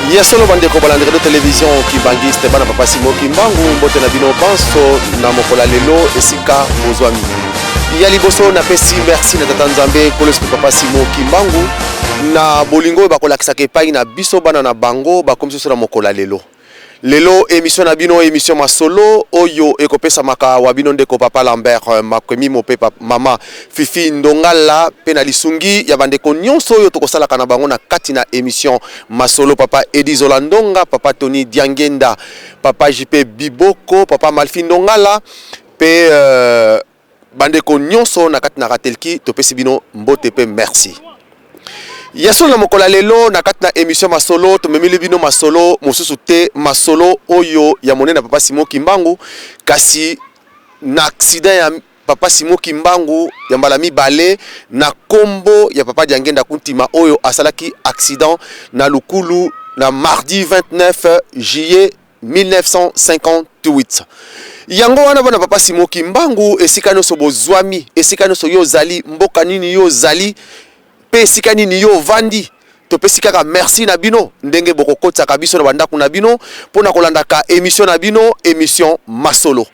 Ya solo, bandeko balandi radio télévision Kimbanguiste, bana papa Simo Kimbangu, mbote na bino banso na mokolo ya lelo esika bozwami. Ya liboso, napesi merci na tata Nzambe Nkolo Yesu papa Simo Kimbangu na bolingo oyo bakolakisaka epai na biso bana na bango bakomisi biso na mokolo ya lelo. Lelo émission na bino, émission Masolo, oyo ekopesamaka wa bino ndeko papa Lambert Makwemimo mpe mama Fifi Ndongala, mpe na lisungi ya bandeko nyonso oyo tokosalaka na bango na kati na émission Masolo: papa Edi Zola Ndonga, papa Tony Diangenda, papa JP Biboko, papa Malfi Ndongala mpe bandeko nyonso na kati na Ratelki. Topesi bino mbote mpe merci. Ya solo, na mokolo ya lelo na kati na émission Masolo, tomemeli bino masolo mosusu te, masolo oyo ya monene ya papa Simo Kimbangu. Kasi na accident ya papa Simo Kimbangu ya mbala mibale na kombo ya papa Diangenda Kuntima, oyo asalaki accident na Lukulu na mardi 29 juillet 1958. Yango wana, bana papa Simo Kimbangu, esika nyonso bozwami, esika nyonso yo ozali, mboka nini yo ozali mpe esika nini yo ovandi, topesi kaka merci na bino ndenge bokokotisaka biso na bandako na bino mpona kolandaka émission na bino, émission Masolo.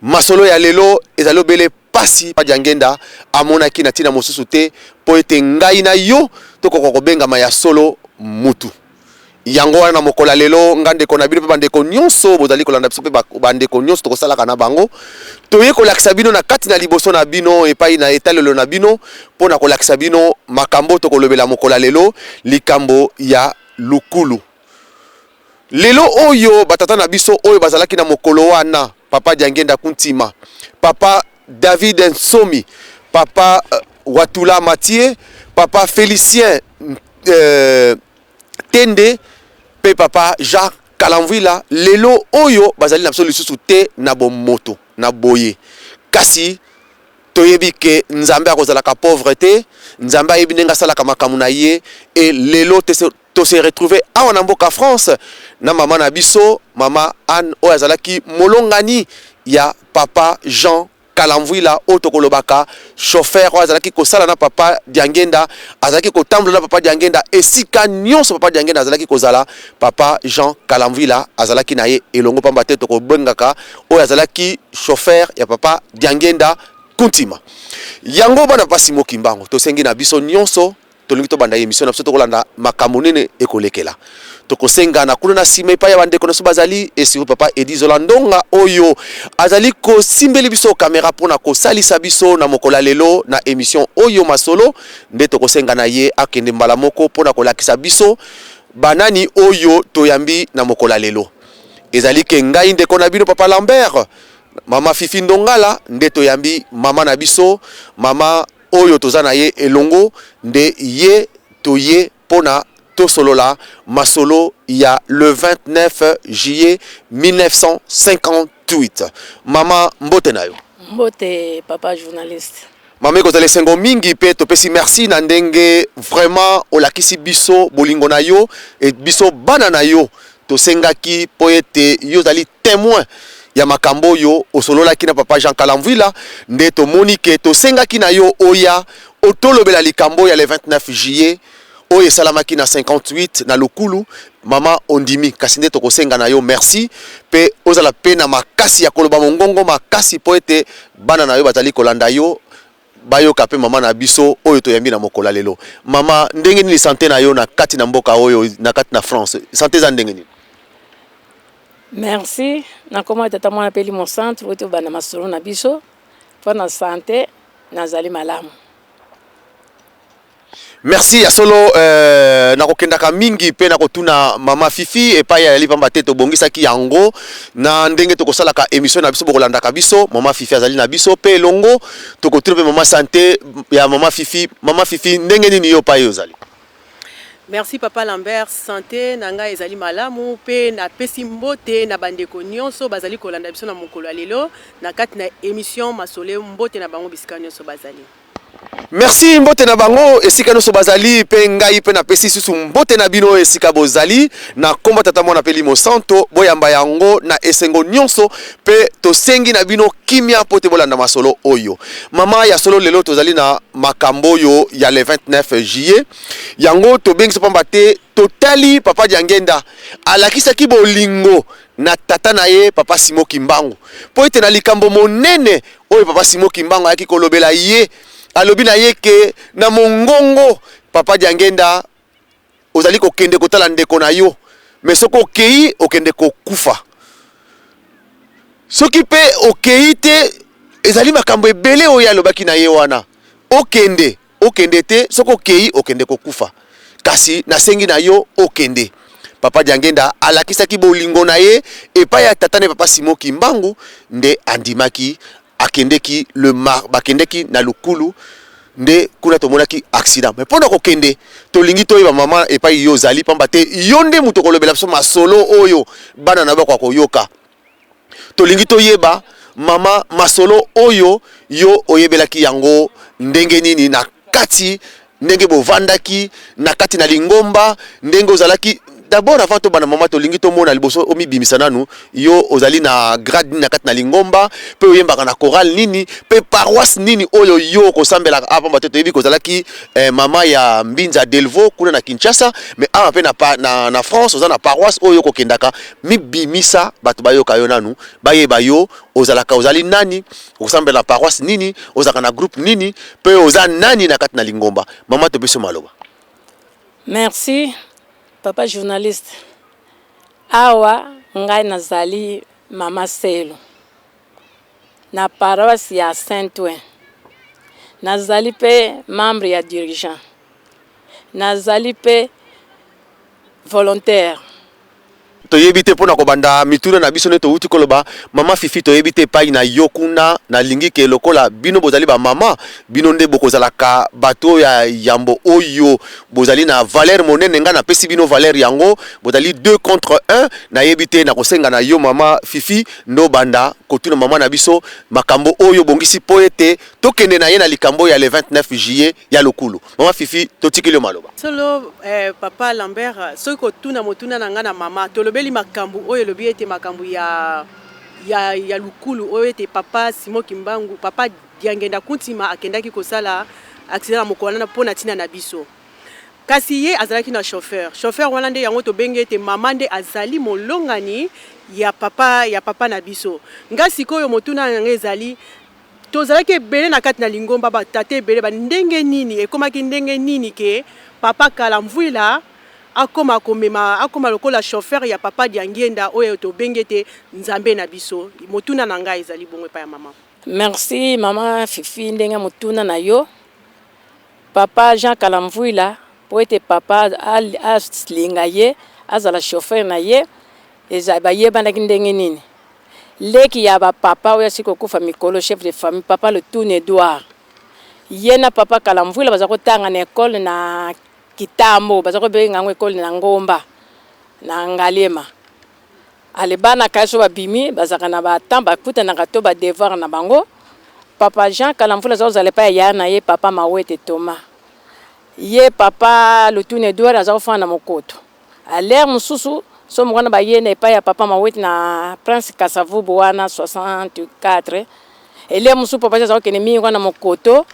Masolo ya lelo ezali obele pasi Diangenda amonaki na ntina mosusu te mpo ete ngai na yo tokoka kobengama ya solo mutu. Yango wana, na mokolo ya lelo, nga ndeko na bino mpe bandeko nyonso bozali kolanda biso mpe bandeko nyonso tokosalaka na bango, toye kolakisa bino na kati na liboso na bino, epai na etalelo na bino, mpo na kolakisa bino makambo tokolobela mokolo ya lelo, likambo ya Lukulu. Lelo oyo batata na biso oyo bazalaki na mokolo wana, papa Diangenda Kuntima, papa David Nsomi, papa Watula Mathieu, papa Félicien Tende mpe papa Jacques Kalamvwila, lelo oyo bazali na biso lisusu te na bomoto na boye. Kasi toyebi ke Nzambe akozalaka pauvre te. Nzambe ayebi ndenge asalaka makambo na ye. E lelo tose retrouve awa na mboka France na mama na biso, mama Anne, oyo azalaki molongani ya papa Jean Kalamvwila, oyo tokolobaka chauffeur oyo azalaki kosala na papa Diangenda, azalaki kotambola na papa Diangenda esika nyonso papa Diangenda azalaki kozala. Papa Jean Kalamvwila azalaki na ye elongo, pamba te tokobengaka oyo azalaki chauffeur ya papa Diangenda Kuntima. Yango, bana papa Simo Kimbangu, tosengi na biso nyonso tolingi tobanda émission na biso, tokolanda makambo nini ekolekela. Tokosenga na kuna na nsima epai ya bandeko na biso bazali esiri, papa Edi Zola Ndonga, oyo azali kosimbeli biso kamera mpona kosalisa biso na mokolo ya lelo na émission oyo Masolo, nde tokosenga na ye akende mbala moko mpona kolakisa biso banani oyo toyambi na mokolo ya lelo. Ezali ke ngai ndeko na bino papa Lambert, mama Fifi Ndongala, nde toyambi mama na biso, mama oyo toza na ye elongo, nde ye toye mpona tosolola masolo ya le 29 juillet 1958. Mama, mbote na yo. Mbote, papa journaliste. Mama, ekozala esengo mingi mpe topesi merci na ndenge vraiment olakisi biso bolingo na yo. E biso bana na yo tosengaki mpo ete yo ozali témoin ya makambo oyo osololaki na papa Jean Kalamvwila, nde tomoni ke tosengaki na yo oya otolobela likambo ya le 29 juillet oyo esalamaki na 58 na Lukulu. Mama, ondimi, kasi nde tokosenga na yo merci mpe ozala mpe na makasi ya koloba mongongo makasi mpo ete bana na yo bazali kolanda yo bayoka mpe mama na biso oyo toyambi na mokolo ya lelo. Mama, ndenge nini santé na yo na kati na mboka oyo, na kati na France? Santé eza ndenge nini? Merci. Nakoma tata mwana mpe limo centre oyo tobanda masolo na biso mpo na santé. Nazali malamu. Merci. Ya solo, nakokendaka mingi mpe nakotuna mama Fifi epai ayali, pamba te tobongisaki yango na ndenge tokosalaka émission na biso, bokolandaka biso. Mama Fifi azali na biso mpe elongo, tokotuna mpe mama santé ya mama Fifi. Mama Fifi, ndenge nini yo epai ozali? Merci, papa Lambert. Santé na ngai ezali malamu mpe napesi mbote na bandeko nyonso bazali kolanda biso na mokolo ya lelo na kati na émission Masolo. Mbote na bango bisika nyonso bazali. Merci, mbote na bango esika nyonso bazali, mpe ngai mpe napesi susu mbote na bino esika bozali na kombo Tata, Mwana mpe Limo Santo. Boyamba yango na esengo nyonso, mpe tosengi na bino kimia mpo te bolanda masolo oyo. Mama ya solo, lelo tozali na makambo oyo ya le 29 juillet. Yango tobengisi pamba te totali papa Diangenda alakisaki bolingo na tata na ye, papa Simo Kimbangu, mpo ete na likambo monene oyo papa Simo Kimbangu ayaki kolobela ye, alobi na ye ke na mongongo: "Papa Diangenda, ozali kokende kotala ndeko na yo, me soki okei, okende kokufa. Soki mpe okei te, ezali makambo ebele." Oyo alobaki na ye wana, okende, okende te, soki okei, okende kokufa, kasi nasengi na yo okende. Papa Diangenda alakisaki bolingo na ye epai ya tata na ye, papa Simo Kimbangu, nde andimaki, akendeki le mar, bakendeki na Lukulu, nde kuna tomonaki accident. Mais mpona kokende, tolingi toyeba, mama, epai yo ozali, pamba te yo nde moto kolobela biso masolo oyo bana na bakoka koyoka. Tolingi toyeba, mama, masolo oyo yo oyebelaki yango ndenge nini, na kati ndenge bovandaki na kati na lingomba, ndenge ozalaki. D'abord, avant tobanda, mama, tolingi tomona liboso omibimisa nanu: yo ozali na grade nini na kati na lingomba, mpe oyembaka na chorale nini, mpe paroisse nini oyo yo okosambelaka awa? Pamba te toyebi kozalaki mama ya Mbinza Delvaux kuna na Kinshasa, mais awa mpe na France oza na paroisse oyo okokendaka. Mibimisa, bato bayoka yo nanu, bayeba yo ozalaka, ozali nani, okosambela na paroisse nini, ozalaka na groupe nini, mpe oza nani na kati na lingomba. Mama, topesi yo maloba. Merci, papa journaliste. Awa ngai nazali mama Selo na paroisse ya Saint Ouen. Nazali mpe membre ya dirigeant, nazali mpe volontaire. Toyebi te, mpona kobanda mituna na biso nde touti koloba, mama Fifi, toyebi te epai na yo kuna. Nalingi ke lokola bino bozali bamama, bino nde bokozalaka bato oyo ya yambo oyo bozali na valeur monene. Ngai napesi bino valeur yango, bozali 2 contre 1. Nayebi te, nakosenga na yo, mama Fifi, ndo banda kotuna mama na biso makambo oyo bongisi mpo ete tokende na ye na likambo ya le 29 juillet ya Lokulu. Mama Fifi, totikeli yo maloba. Solo, papa Lambert, soki kotuna motuna na ngai na mama, tolobeli makambo oyo elobi ete makambo ya Lukulu oyo ete papa Simon Kimbangu, papa Diangenda Kuntima, akendaki kosala accident na mokolo wana mpo na ntina na biso. Kasi ye azalaki na chauffeur. Chauffeur wana nde yango tobengi ete mama nde azali molongani ya papa na biso. Nga sikoyo motuna na ngai ezali: tozalaki ebele na kati na lingomba, batata ebele, bandenge nini ekomaki, ndenge nini ke papa Kalamvwila akoma komema, akoma lokola chauffeur ya papa Diangienda oyo tobengi ete Nzambe na biso? Motuna na ngai ezali bongo epai ya mama. Merci, mama Fifi. Ndenge motuna na yo, papa Jean Kalamvwila, mpo ete papa alinga ye azala chauffeur na ye, eza bayebanaki ndenge nini? Leki ya bapapa oyo asili kokufa mikolo, chef de famille, papa Lotuni Edouard, ye na papa Kalamvwila baza kotanga na ekole na Kitambo, baza kobenga yango ekole na Ngomba na Ngaliema. Ale bana kai so babimi, bazalaka na batemps bakutanaka to badevoir na bango. Papa Jean Kalamvula aza kozala epai ya yaya na ye, papa Mawete Thomas. Ye papa Lutuni Edouard aza kofanda na Mokoto. Alere mosusu so moko wana baye na epai ya papa Mawete na Prince Kasavubu wana 64. Ele mosusu papa aza kokende mingi wana Mokoto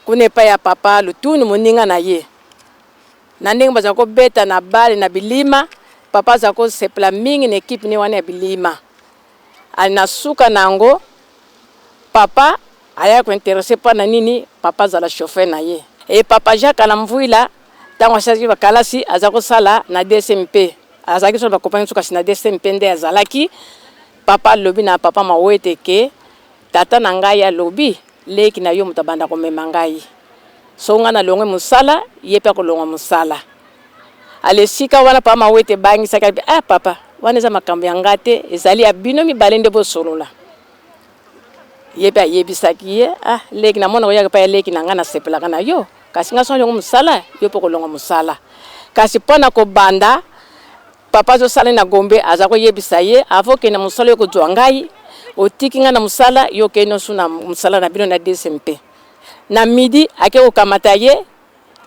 kuna epai ya papa Lutuni, moninga na ye, na ndenge baza kobeta na bale na bilima. Papa aza kosepela mingi na ekipe ne wana ya bilima. Ali na suka na yango, papa aya kointéresser mpo na nini papa azala chauffeur na ye. E papa Jacques Kalamvwila, ntango asalaki bakalasi, aza kosala na DSMP, azalaki so bakompani mosusu, kasi na DSMP nde azalaki. Papa alobi na papa Mawete ke tata na ngai alobi leki na yo moto abanda komema ngai. So ngai nalongwe mosala, ye mpe akolongwa mosala. Ale esika wana papa Mawete ebangisaki, alobi: "Ah papa, wana eza makambo ya nga te, ezali ya bino mibale nde bosolola." Ye mpe ayebisaki ye: "Ah leki, namona koyaka epai ya leki na ngai, nasepelaka na yo, kasi ngai so alongwe mosala, yo mpe kolongwa mosala." Kasi mpo na kobanda, papa azosala na Gombe, aza koyebisa ye: "Avo okende mosala, yo kozwa ngai, otiki ngai na mosala, yo okei nyonso na mosala na bino na DSMP." Na midi ake kokamata ye,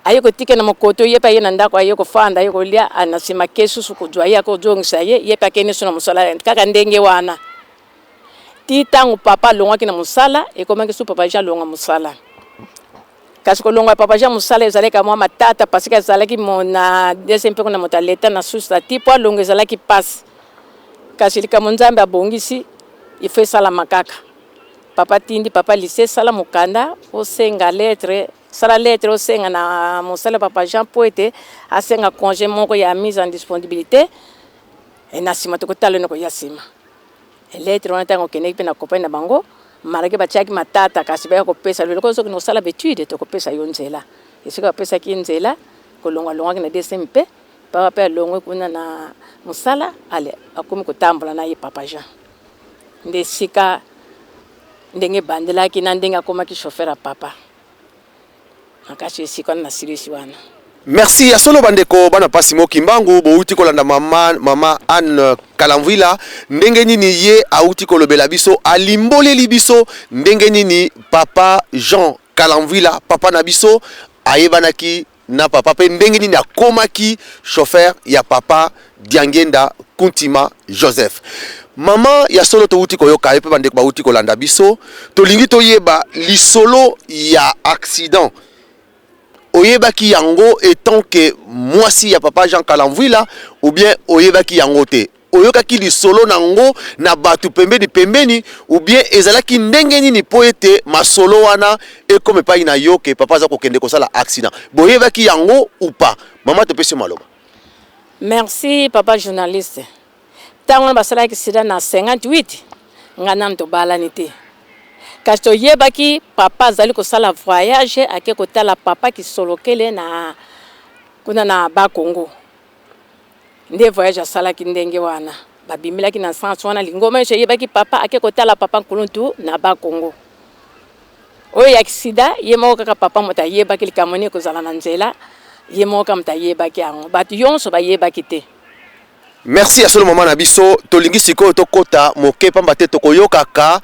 aye kotika na mokoto, ye pe aye na ndako aye kofanda aye kolia, na sima ake susu kozua ye akozongisa ye, ye pe akende susu na mosala kaka ndenge wana. Ti tango papa alongwaki na mosala, ekomaki susu papa Jean alongwa mosala. Kasi kolongwa ya papa Jean mosala ezalaki ka mwa matata parce que azalaki na deuxième pe kuna moto ya l'etat na sous statut po alongwa ezalaki pasi. Kasi likambo Nzambe abongisi il faut esalama kaka. Papa atindi papa Lycée sala mokanda osenga lettre sala lettre osenga na mosala papa Jean po ete asenga conge moko ya mise en disponibilite na sima tokotala nini ekoya sima. Lettre wana tango okendeki pe na compagnie na bango malgre batiaki matata kasi baya kopesa yo lokola ozokende kosala ba etudes tokopesa yo nzela. Esika bapesaki ye nzela kolongwa alongwaki na DCMP papa pe alongwe kuna na mosala ale akomi kotambola na ye papa Jean. Nde esika ndenge ebandelaki na ndenge akomaki chauffeur ya papa. Makasi esika wana nasilisi wana. Merci ya solo bandeko bana pasi mo kimbangu bowuti kolanda mama mama Anne Kalamvuila ndenge nini ye awuti kolobela biso alimboleli biso ndenge nini papa Jean Kalamvuila papa na biso ayebanaki na papa pe ndenge nini akomaki chauffeur ya papa Diangienda Kuntima Joseph. Maman ya solo towuti koyoka ye pe bandeko bawuti kolanda biso, tolingi toyeba lisolo ya accident oyebaki yango etant que mwasi ya papa Jean Kalamvuila ou bien oyebaki yango te? Oyokaki lisolo na ngo na batu pembeni pembeni ou bien ezalaki ndenge nini po ete masolo wana ekoma epai na yo ke papa aza kokende kosala accident? Boyebaki yango ou pas? Mama topesi yo maloba. Merci papa journaliste. Tango wana basalaki accident na 58 nga nanu tobalani te. Kasi toyebaki papa azali kosala voyage ake kotala papa Kisolokele na kuna na Bas Congo. Nde voyage asalaki ndenge wana babimelaki na sens wana lingomba nyonso eyebaki papa ake kotala papa nkuluntu na ba Congo. Oyo ya sida ye moko kaka papa moto ayebaki likambo nini ekozala na nzela, ye moko kaka moto ayebaki yango, bato yonso bayebaki te. Merci ya solo mama na biso, tolingi sikoyo tokota moke pamba te tokoyokaka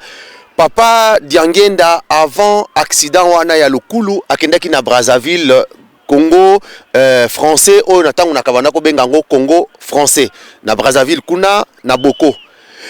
papa Diangienda avant accident wana ya Lukulu akendaki na Brazzaville Congo euh, français oyo na tango na kabanda kobenga yango Congo français na Brazzaville kuna na Boko.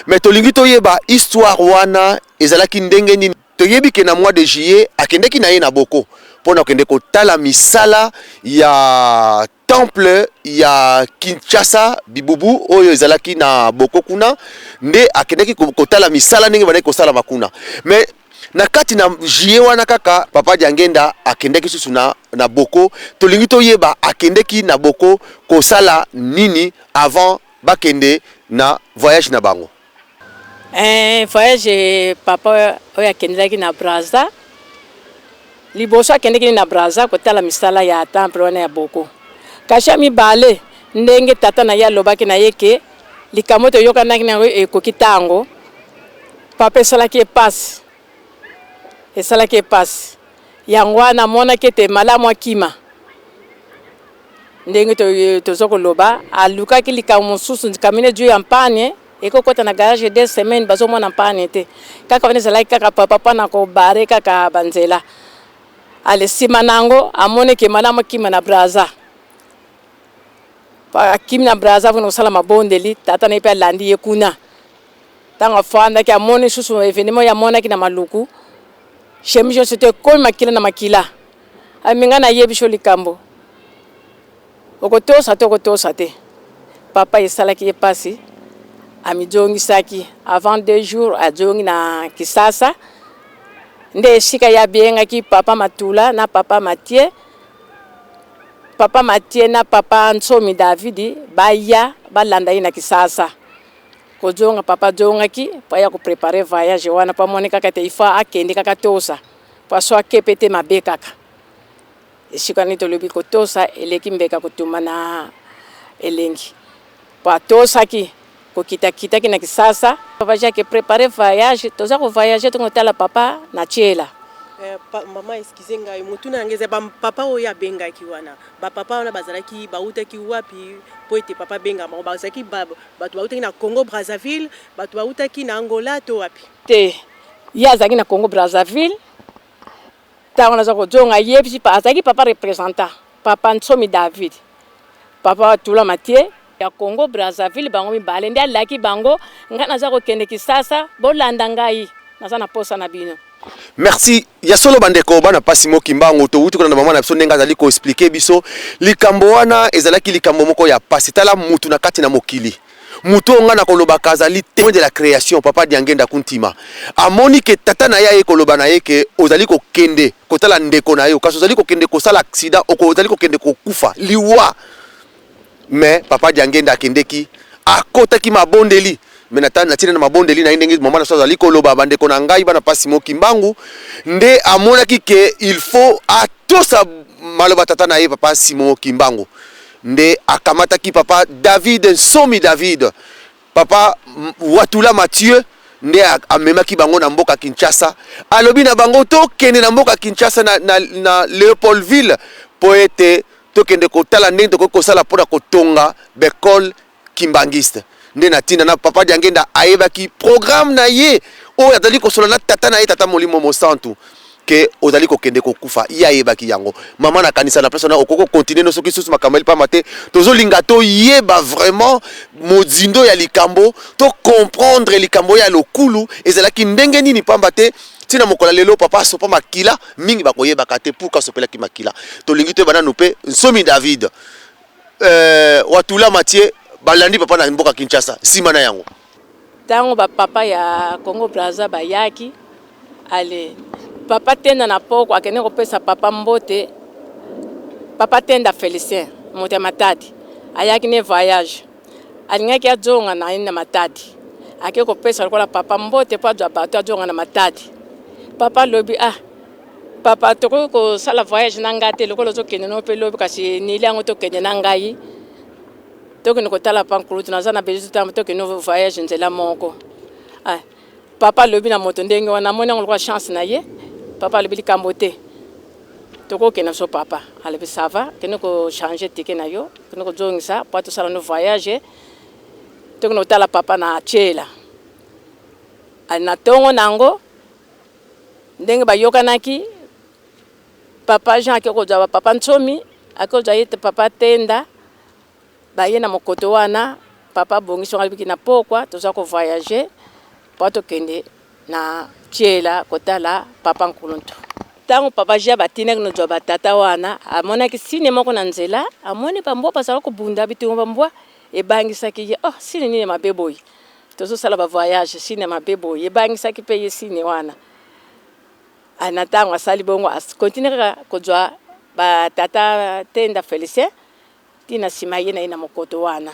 Mais tolingi toyeba histoire wana ezalaki ndenge nini. Toyebi ke na mois de juillet akendeki na ye na Boko pona kokende kotala misala ya temple ya Kinshasa bibubu oyo ezalaki na Boko kuna nde akendeki kotala misala ndenge bandaki kosalama kuna. Mais na kati na juillet wana kaka papa Diangenda akendeki susu na, na Boko. Tolingi toyeba akendeki na Boko kosala nini avant bakende na voyage na bango. Eh, voyage papa oyo akendelaki na Brazza liboso akendeki na Brazza kotala misala ya temple wana ya Boko. Kasi ya mibale ndenge tata na ye alobaki na ye ke likambo toyokanaki na yango ekoki ntango papa esalaki ye pasi, esalaki ye pasi yango wana amonaki ete malamu akima. Ndenge tozo koloba alukaki likambo mosusu kamine juu ya mpane ekokota na garage deux semaines bazomona mpane te kaka wana ezalaki kaka papa mpo na kobare kaka banzela ale nsima na yango amoni ke malamu akima na Brazza akimi na Brazza mpona kosala mabondeli tata na ye mpe alandi ye kuna ntango afandaki amoni lisusu evenema oyo amonaki na Maluku chemise nyonso te ekomi makila na makila Ami nga nayebi yo likambo okotosa to okotosa te papa esalaki ye pasi amizongisaki avant deux jours azongi na Kisasa nde esika ye abengaki papa Matula na papa Mathieu papa Mathieu na papa Nsomi Davidi baya balanda ye na Kisasa kozonga papa azongaki po aya ko preparer voyage wana po amoni kaka ete il faut akende kaka tosa Poisson akepe te mabe kaka. Esika nini tolobi kotosa eleki mbeka kotumba na elengi. Po atosaki kokita akitaki na kisasa. Papa Jacques prepare voyage toza ko voyager tokende kotala papa na Tshela. Eh, pa, mama excuse ngai motuna na ngai eza ba papa oyo abengaki wana ba papa wana bazalaki bautaki wapi mpo ete papa abenga bango bazalaki ba, bato bautaki na Congo Brazzaville bato bautaki na Angola to wapi? Te ye azalaki na Congo Brazzaville. Ntango naza kozonga ayebisi azalaki papa representant papa Nsomi David papa Tula Mathieu ya Congo Brazzaville bango mibale nde alaki bango ngai naza kokende Kisasa bolanda ngai naza na posa na bino. Merci ya solo bandeko bana pasi mo kimbangu towuti kolanda mama na biso ndenge azali ko expliquer biso likambo wana ezalaki likambo moko ya pasi tala mutu na kati na mokili Moto oyo ngai nakolobaka azali temoin de la creation, papa Diangenda Kuntima. Amoni ke tata na ye aye koloba na ye ke ozali kokende kotala ndeko na yo, kasi ozali kokende kosala accident, ozali kokende kokufa liwa. Mais papa Diangenda akendeki, akotaki mabondeli mais na na tina na mabondeli na ye ndenge mama na biso azali koloba, bandeko na ngai bana pasi mo Kimbangu nde amonaki ke il faut atosa maloba tata na ye papa Simon Kimbangu. Nde akamataki papa David Nsomi David, papa Watula Mathieu nde amemaki bango na mboka Kinshasa. Alobi na bango tokende na mboka Kinshasa na, na, na Leopoldville mpo ete tokende kotala ndenge tokoki kosala mpo na kotonga bekole kimbanguiste. Nde na ntina na papa Diangenda ayebaki programme na ye oyo azali kosolola na tata na ye, tata Molimo Mosantu, ke ozali kokende kokufa. Ye ayebaki yango. Mama, nakanisa na place wana okoki kocontinue no soki susu makambo eli pamba te tozolinga toyeba vraiment mozindo ya likambo, to comprendre likambo ya lokulu ezalaki ndenge nini, pamba te ntina mokolo ya lelo papa asopa makila mingi bakoyebaka te pourquoi asopelaki makila. Tolingi toyeba nanu mpe Nsomi David, Watula Mathieu balandi papa na mboka Kinshasa nsima na yango. Tango ba papa ya Congo Brazza bayaki, ale papa Tenda na poko akende kopesa papa mbote. Papa Tenda Felicien moto ya Matadi ayaki ne voyage, alingaki azonga na ye na Matadi, ake kopesa lokola papa mbote mpo azwa bato azonga na Matadi. Papa alobi ah papa, tokoki kosala voyage na ngai te lokola ozokende no mpe lobi, kasi nili yango tokende na ngai, tokende kotala pa nkulutu, naza na besoin ntango tokende voyage nzela moko. Ah, papa alobi na moto ndenge wana, amoni yango lokola chance na ye. Papa alobi likambo te, tokokende biso. Papa alobi ça va, kende kochange ticket na yo, kende kozongisa po tosala no voyage, tokende kotala papa na Tshela na ntongo nango. Ndenge bayokanaki, papa Jean ake kozwa papa Nsomi, ake kozwa ye papa Tenda, baye na mokoto wana. Papa abongisi wango, alobiki na pokwa toza kovoyage mpo tokende na Tshela kotala papa Nkuluntu. Ntango papa Jean batindaki nozwa batata wana, amonaki sine moko na nzela, amoni bambwa bazala kobunda bitumba, bambwa ebangisaki ye. Oh, sine nini mabe boye, tozosala ba voyage, sine mabe boye ebangisaki mpe ye sine wana. Na ntango asali bongo, akontinue kaka kozwa batata Tenda Felicien ntina nsima ye na ye na mokoto wana.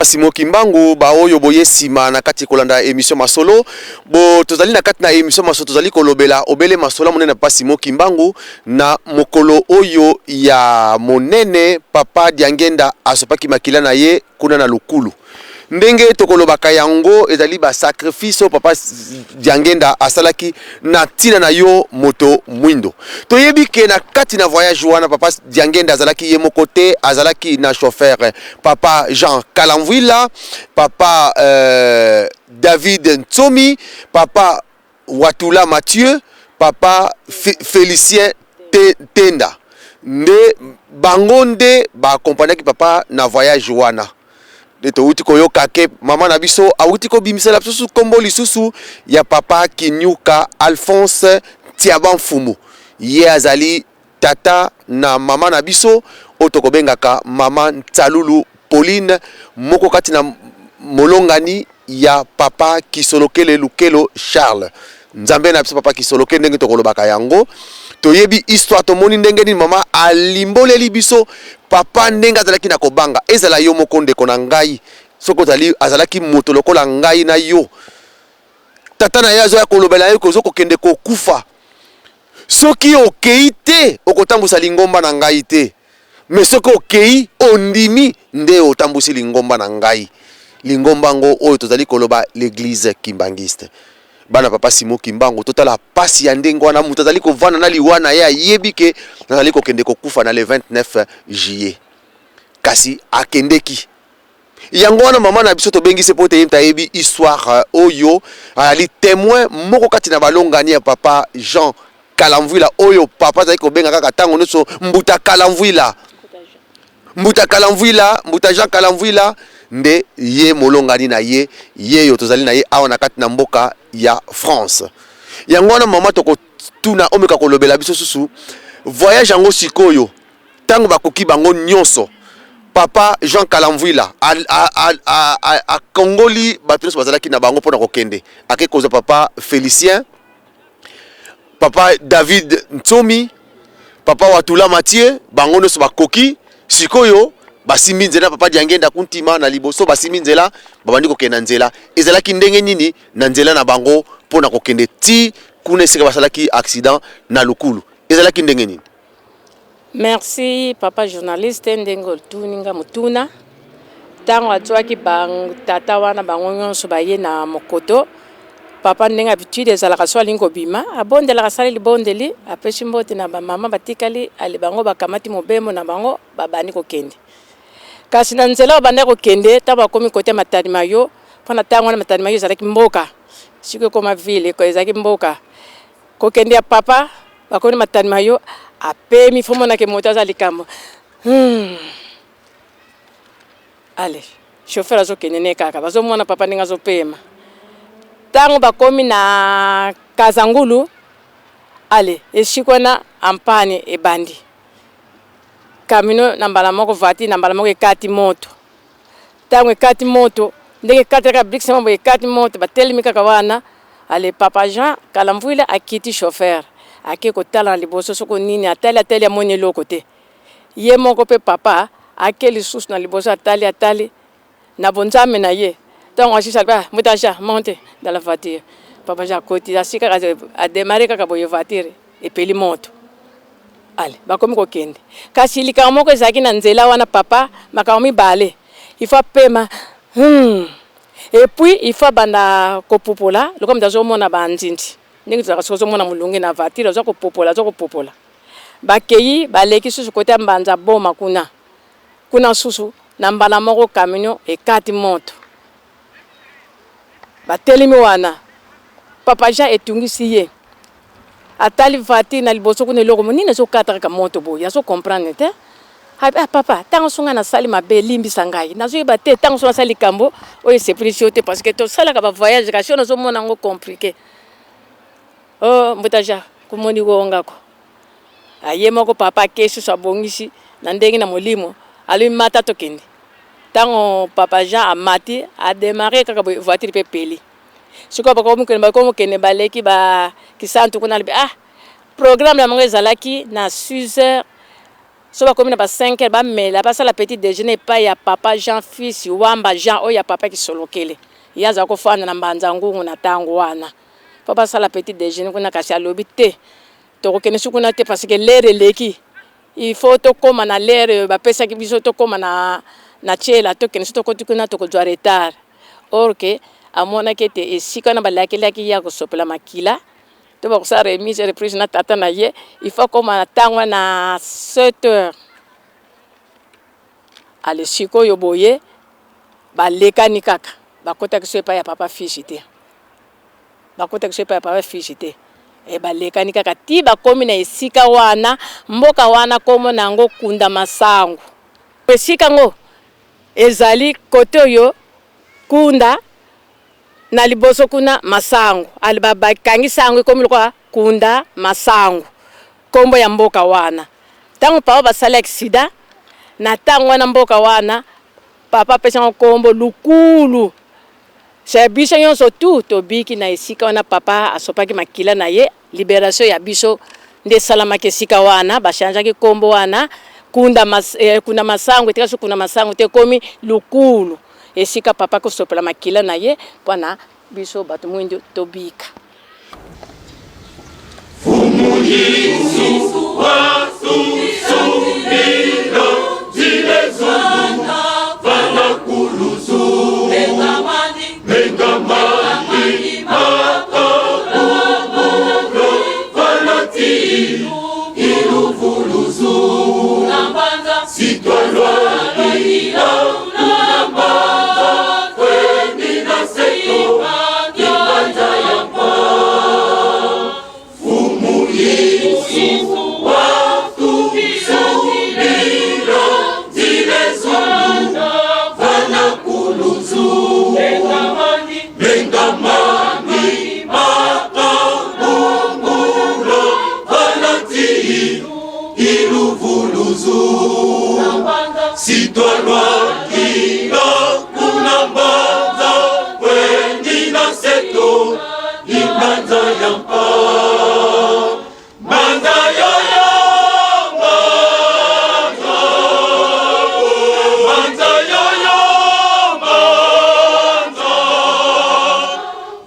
Simon Kimbangu baoyo boye nsima na kati kolanda émission masolo bo tozali na kati na émission masolo tozali kolobela obele masolo monene papa Simon Kimbangu na mokolo oyo ya monene papa Diangenda asopaki makila na ye kuna na Lukulu. Ndenge tokolobaka yango ezali ba sacrifice oyo papa Diangenda asalaki na ntina na yo moto mwindo. Toyebi ke na kati na voyage wana papa Diangenda azalaki ye moko te, azalaki na chauffeur papa Jean Kalamvuila, papa David Ntsomi, papa Watula Mathieu, papa Felicien Tenda. Nde bango nde ba accompagnaki papa na voyage wana. Nde towuti koyoka ke mama na biso awuti kobimisela biso kombo lisusu ya papa Kinyuka Alphonse Tiaba Mfumu. Ye azali tata na mama na biso oyo tokobengaka mama Nsalulu Pauline, moko kati na molongani ya papa Kisolokele Lukelo Charles. Nzambe na biso papa Kisolokele, ndenge tokolobaka yango, toyebi histoire, tomoni ndenge nini mama alimboleli biso papa ndenge azalaki na kobanga. Ezala yo moko ndeko na ngai, soki ozali azalaki moto lokola ngai na yo, tata na ye azoya kolobela ye kozo kokende kokufa, soki okei te okotambusa lingomba na ngai te, mais soki okei ondimi nde otambusi lingomba na ngai, lingomba ngo oyo tozali koloba l'église kimbanguiste. Bana papa Simon Kimbangu, totala pasi ya ndenge wana, moto azali kovanda na liwa na ye, ayebi ke nazali kokende kokufa na le 29 juillet, kasi akendeki. Yango wana mama na biso tobengisi mpo ete ye moto ayebi histoire oyo, azali témoin moko kati na balongani ya papa Jean Kalamvuila oyo papa azali kobenga kaka ntango nyonso Mbuta Kalamvuila, Mbuta Kalamvuila, Mbuta Jean Kalamvuila nde ye molongani na ye, yeyo tozali na ye awa na kati na mboka ya France. Yango wana mama tokotuna omeka kolobela biso susu voyage yango sikoyo, ntango bakoki bango nyonso, papa Jean Kalamvuila akongoli bato nyonso bazalaki na bango mpona kokende, ake kozwa papa Felicien, papa David Ntsomi, papa Watula Mathieu, bango nyonso bakoki sikoyo basimbi nzela. Papa Diangenda Kuntima na liboso basimbi nzela, babandi kokende na nzela. Ezalaki ndenge nini na nzela na bango mpona kokende ti kuna esika basalaki accident na Lukulu? Ezalaki ndenge nini? Merci papa journaliste ndenge otuni nga motuna. Ntango azwaki ba tata wana bango nyonso baye na mokoto, papa ndenge habitude ezalaka so alingi kobima abondelaka, asali libondeli, apesi mbote na bamama batikali, ale bango bakamati mobembo na bango babandi kokende. Kasi na nzela babandaki kokende, ntango bakomi kote Matadi Mayo, mpo na ntango wana Matadi Mayo ezalaki mboka, sikoyo ekoma ville, ezalaki mboka. Kokende ya papa bakomi na Matadi Mayo, apemi fo monake moto aza likambo. Ale chauffeur azokende ne kaka, bazomona papa ndenge azopema. Ntango bakomi na Kazangulu, ale esika wana ampane ebandi, camion na mbala moko, voiture na mbala moko ekati moto. Ntango ekati moto, ndenge ekatelaka brix moko ekati moto, batelemi kaka wana. Ale papa Jean Kalamvuila akiti, chauffeur ake kotala na liboso soko nini, atali atali, amoni eloko te. Ye moko mpe papa ake lisusu na liboso, atali atali na bonzambe na ye. Ntango asisi alobi: "Ah, mbuta Jean, monte dans la voiture." Papa Jean akoti, asi kaka adémarrer kaka boye, voiture epeli moto. Ale bakomi kokende. Kasi likambo moko ezalaki na nzela wana, papa makambo mibale: il faut apema, et puis il faut abanda kopupola lokola moto azomona banzinzi, ndenge tozalaka soki ozomona molunge na voiture, aza kopopola, aza kopopola. Bakei, baleki susu kote ya Mbanza Boma kuna, kuna susu na mbala moko camion ekati moto. Batelemi wana, papa Jean etungisi ye, atali voiture na liboso kuna, eloko nini ezokata kaka moto boye, azocomprendre te. Ah, papa, ntango so ngai nasali mabe, elimbisa ngai, nazoyeba te ntango so nasali likambo oyo esepelisi yo te, parce que tosalaka bavoyage, kasi oyo nazomona yango compliqué. Oh, mbuta Jean, kumoni wongako aye moko. Papa ake susu, abongisi na ndenge na molimo, alobi: "Mata, tokende." Ntango papa Jean amati, adémarrer kaka boye, voiture mpe epeli. Sikoyo bakomokende, bakomokende, baleki ba Kisantu kuna. Alobi: "Ah, programme na bango ezalaki na 6 heures, so bakomi na ba 5 heures, bamela, basala petit déjeuner epai ya papa Jean fils Wamba Jean, oyo ya papa Kisolokele, ye azala kofanda na Mbanza Ngungu na ntango wana, mpo basala petit déjeuner kuna." Kasi alobi: "Te, tokokende su kuna te, parce que l'heure eleki, il faut tokóma na l'heure bapesaki biso, tokóma na tiela, tokende. So tokoti kuna, tokozwa retard." Or que amonaki ete esika wana balakelaki ya kosopela makila to bakosala remise reprise na tata na ye, il faut kóma na ntango na 7 heures. Ale sikoyo boye balekani kaka, bakotaki so epai ya papa Fishi te, bakotaki so epai ya papa Fishi te. E balekani kaka ti bakomi na esika wana, mboka wana kombo na yango Kunda Masangu. Esika yango ezali kote oyo Kunda na liboso kuna Masangu, ali bakangisi yango, ekomi lokola Kunda Masangu, nkombo ya mboka wana. Ntango papa basali accident na ntango wana, mboka wana papa apesi yango nkombo Lukulu. Se biso nyonso tu tobiki na esika wana papa asopaki makila na ye. Libération ya biso nde esalamaki esika wana, bachangeaki nkombo wana Kunda Masangu, etika so Kunda Masangu te, ekomi Lukulu, esika papa kosopela makila na ye mpona biso bato mwindu tobika. Fumu Yesu wasusubilo zilezulu vana kuluzu mengamani makabubulo vanati iluvuluzu sitwalwalila kunambanza kweni na seto imbanza yampa. Fumu Yesu watusubilo zilezulu vana kuluzu mengamani makabubulo vanati iluvuluzu sitwalwakila kunambanza kweni na seto imbanza yampa mbanza yoyo mbanza mbanza yoyo mbanza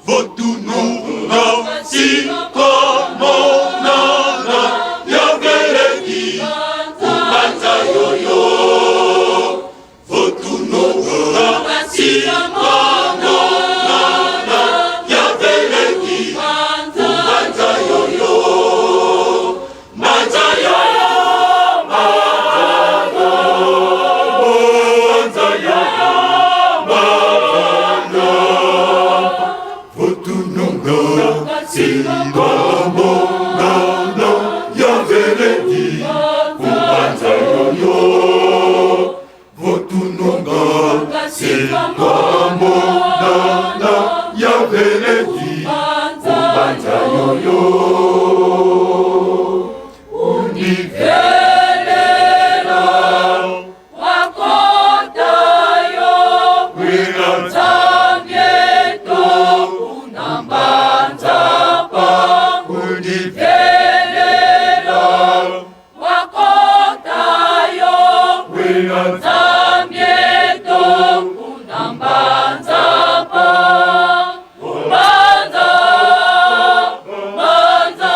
votununga sikomonana yaveleki. Sikomonana ya veledi kubanza yoyo votunonga Sikomonana ya veledi kubanza yoyo Undivelela wakotayo wina Nzambieto unambanzapa Undivelela wakotayo wina Nzambieto unambanzapa Banza, banza,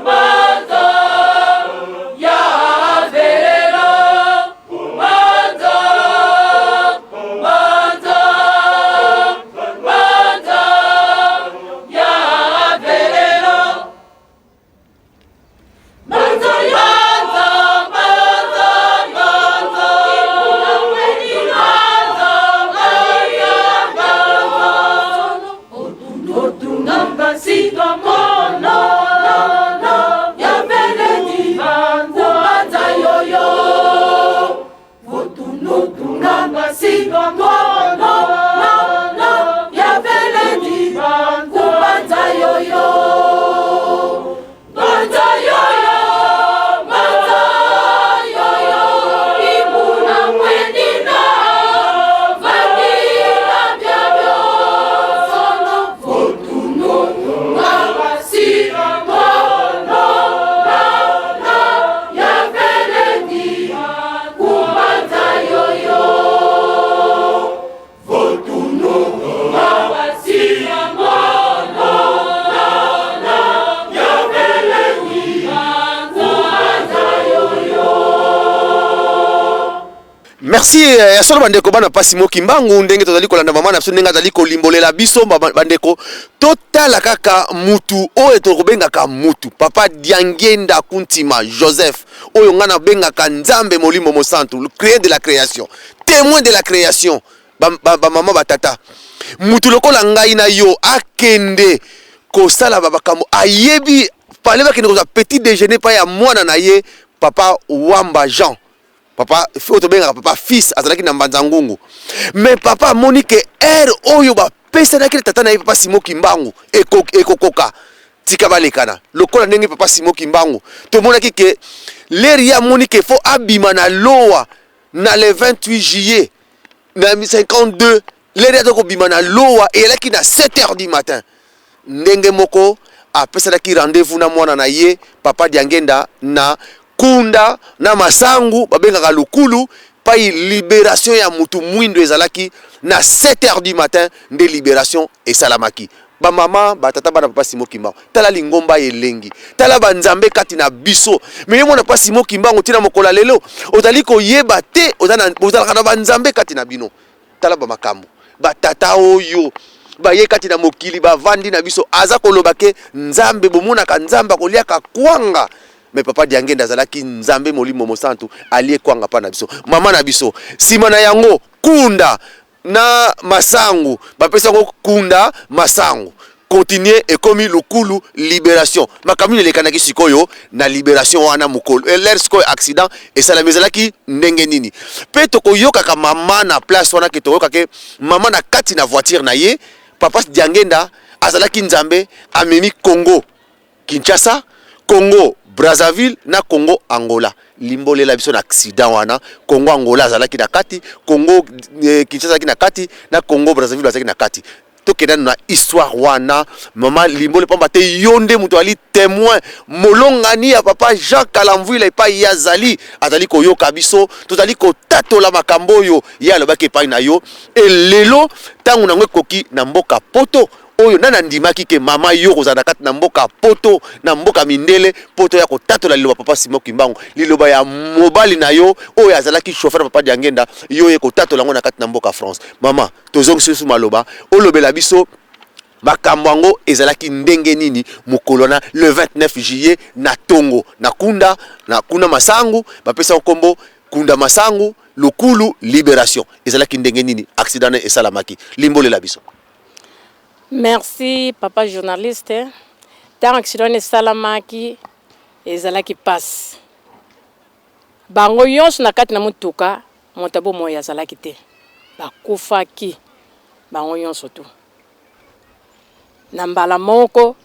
banza, ya velela banza, banza, banza, ya velela banza, banza, banza, banza, banza, banza, otunanga sikamono ya veledi banza yoyo otunutunanga sikamono ya veledi banza yoyo banza yoyo banza yoyo ibuna mwenina vandila byabyo sono otununga sikamono ya veledi kubanza yoyo votununga sikamono ya veledi kubanza yoyo. Merci ya solo, bandeko bana pasi moki mbangu, ndenge tozali kolanda mama na biso, ndenge azali kolimbolela biso. Bandeko, totala kaka mutu oyo tokobengaka mutu papa Diangenda Kuntima Joseph, oyo ngai nabengaka Nzambe Molimo Mosantu, le créé de la création, témoin de la création. Bamama, ba, ba batata, mutu lokola ngai na yo akende kosala bamakambo ayebi pale, bakende kozwa petit déjeuner pa ya mwana na ye, papa Wamba Jean, papa oyo tobengaka papa fils, azalaki na Mbanza Ngungu. Mais papa amoni ke heure oyo bapesanaki na tata na ye, papa Simo Kimbangu, ekokoka, tika balekana lokola ndenge papa Simo Kimbangu tomonaki ke l'heure ye amoni ke faut abima na lowa na le 28 juillet na 52, l'heure aza kobima na lowa eyelaki na 7 heures du matin. Ndenge moko apesanaki rendez-vous na mwana na ye, papa Diangenda, na kunda na masangu babengaka Lukulu, pai libération ya mutu mwindo ezalaki na 7 heures du matin nde libération esalamaki. Bamama, batata, bana papa Simo Kimbangu, tala lingomba elengi, tala banzambe kati na biso. Me yo mwana papa Simo Kimbangu, ntina mokolo ya lelo ozali koyeba te ozalaka na banzambe kati na bino. Tala bamakambo batata oyo baye kati na mokili bavandi na biso, aza koloba ke Nzambe bomonaka, Nzambe akoliaka kwanga. Me papa Diangenda azalaki Nzambe Molimo Mosantu, alie kwanga mpa na biso, mama na biso. Nsima na yango, kunda na masangu, bapesi yango kunda masangu, continue ekomi Lukulu, libération. Makambo nini elekanaki sikoyo na libération wana? Mokolo l'heure sikoyo accident esalami ezalaki ndenge nini? Mpe tokoyokaka mama na place wana ke toyokake mama na kati na voiture na ye, papa Diangenda azalaki Nzambe, amemi Congo Kinshasa, Congo Brazzaville na Congo Angola. Limbolela biso na accident wana, Congo Angola azalaki na kati, Congo Kinshasa azalaki na kati, na Congo Brazzaville azalaki na kati. Tokenda na histoire wana, mama, limbole, pamba te yo nde moto ali témoin, molongani ya papa Jean Kalamvuila. Epai ye azali, azali koyoka biso, tozali kotatola makambo oyo ye alobaki epai na yo. Elelo ntango nango ekoki na mboka Poto oyo, nani andimaki ke mama yo kozala na kati na mboka Poto, na mboka mindele, poto ya kotatola liloba papa Simon Kimbangu, liloba ya mobali na yo oyo azalaki chauffeur, papa Diangenda, yo ye kotatola yango na kati na mboka France? Mama, tozongisi lisusu maloba, olobela biso makambo yango ezalaki ndenge nini mokolo wana, le 29 juillet, na tongo, na kunda na kuna masangu, bapesa nkombo kunda masangu, Lukulu, libération ezalaki ndenge nini, accident esalamaki? Limbolela biso. Merci papa journaliste, tango accident wana esalamaki ezalaki pasi, bango yonso na kati na motuka moto ya bomoi azalaki te, bakufaki bango yonso tout na mbala moko.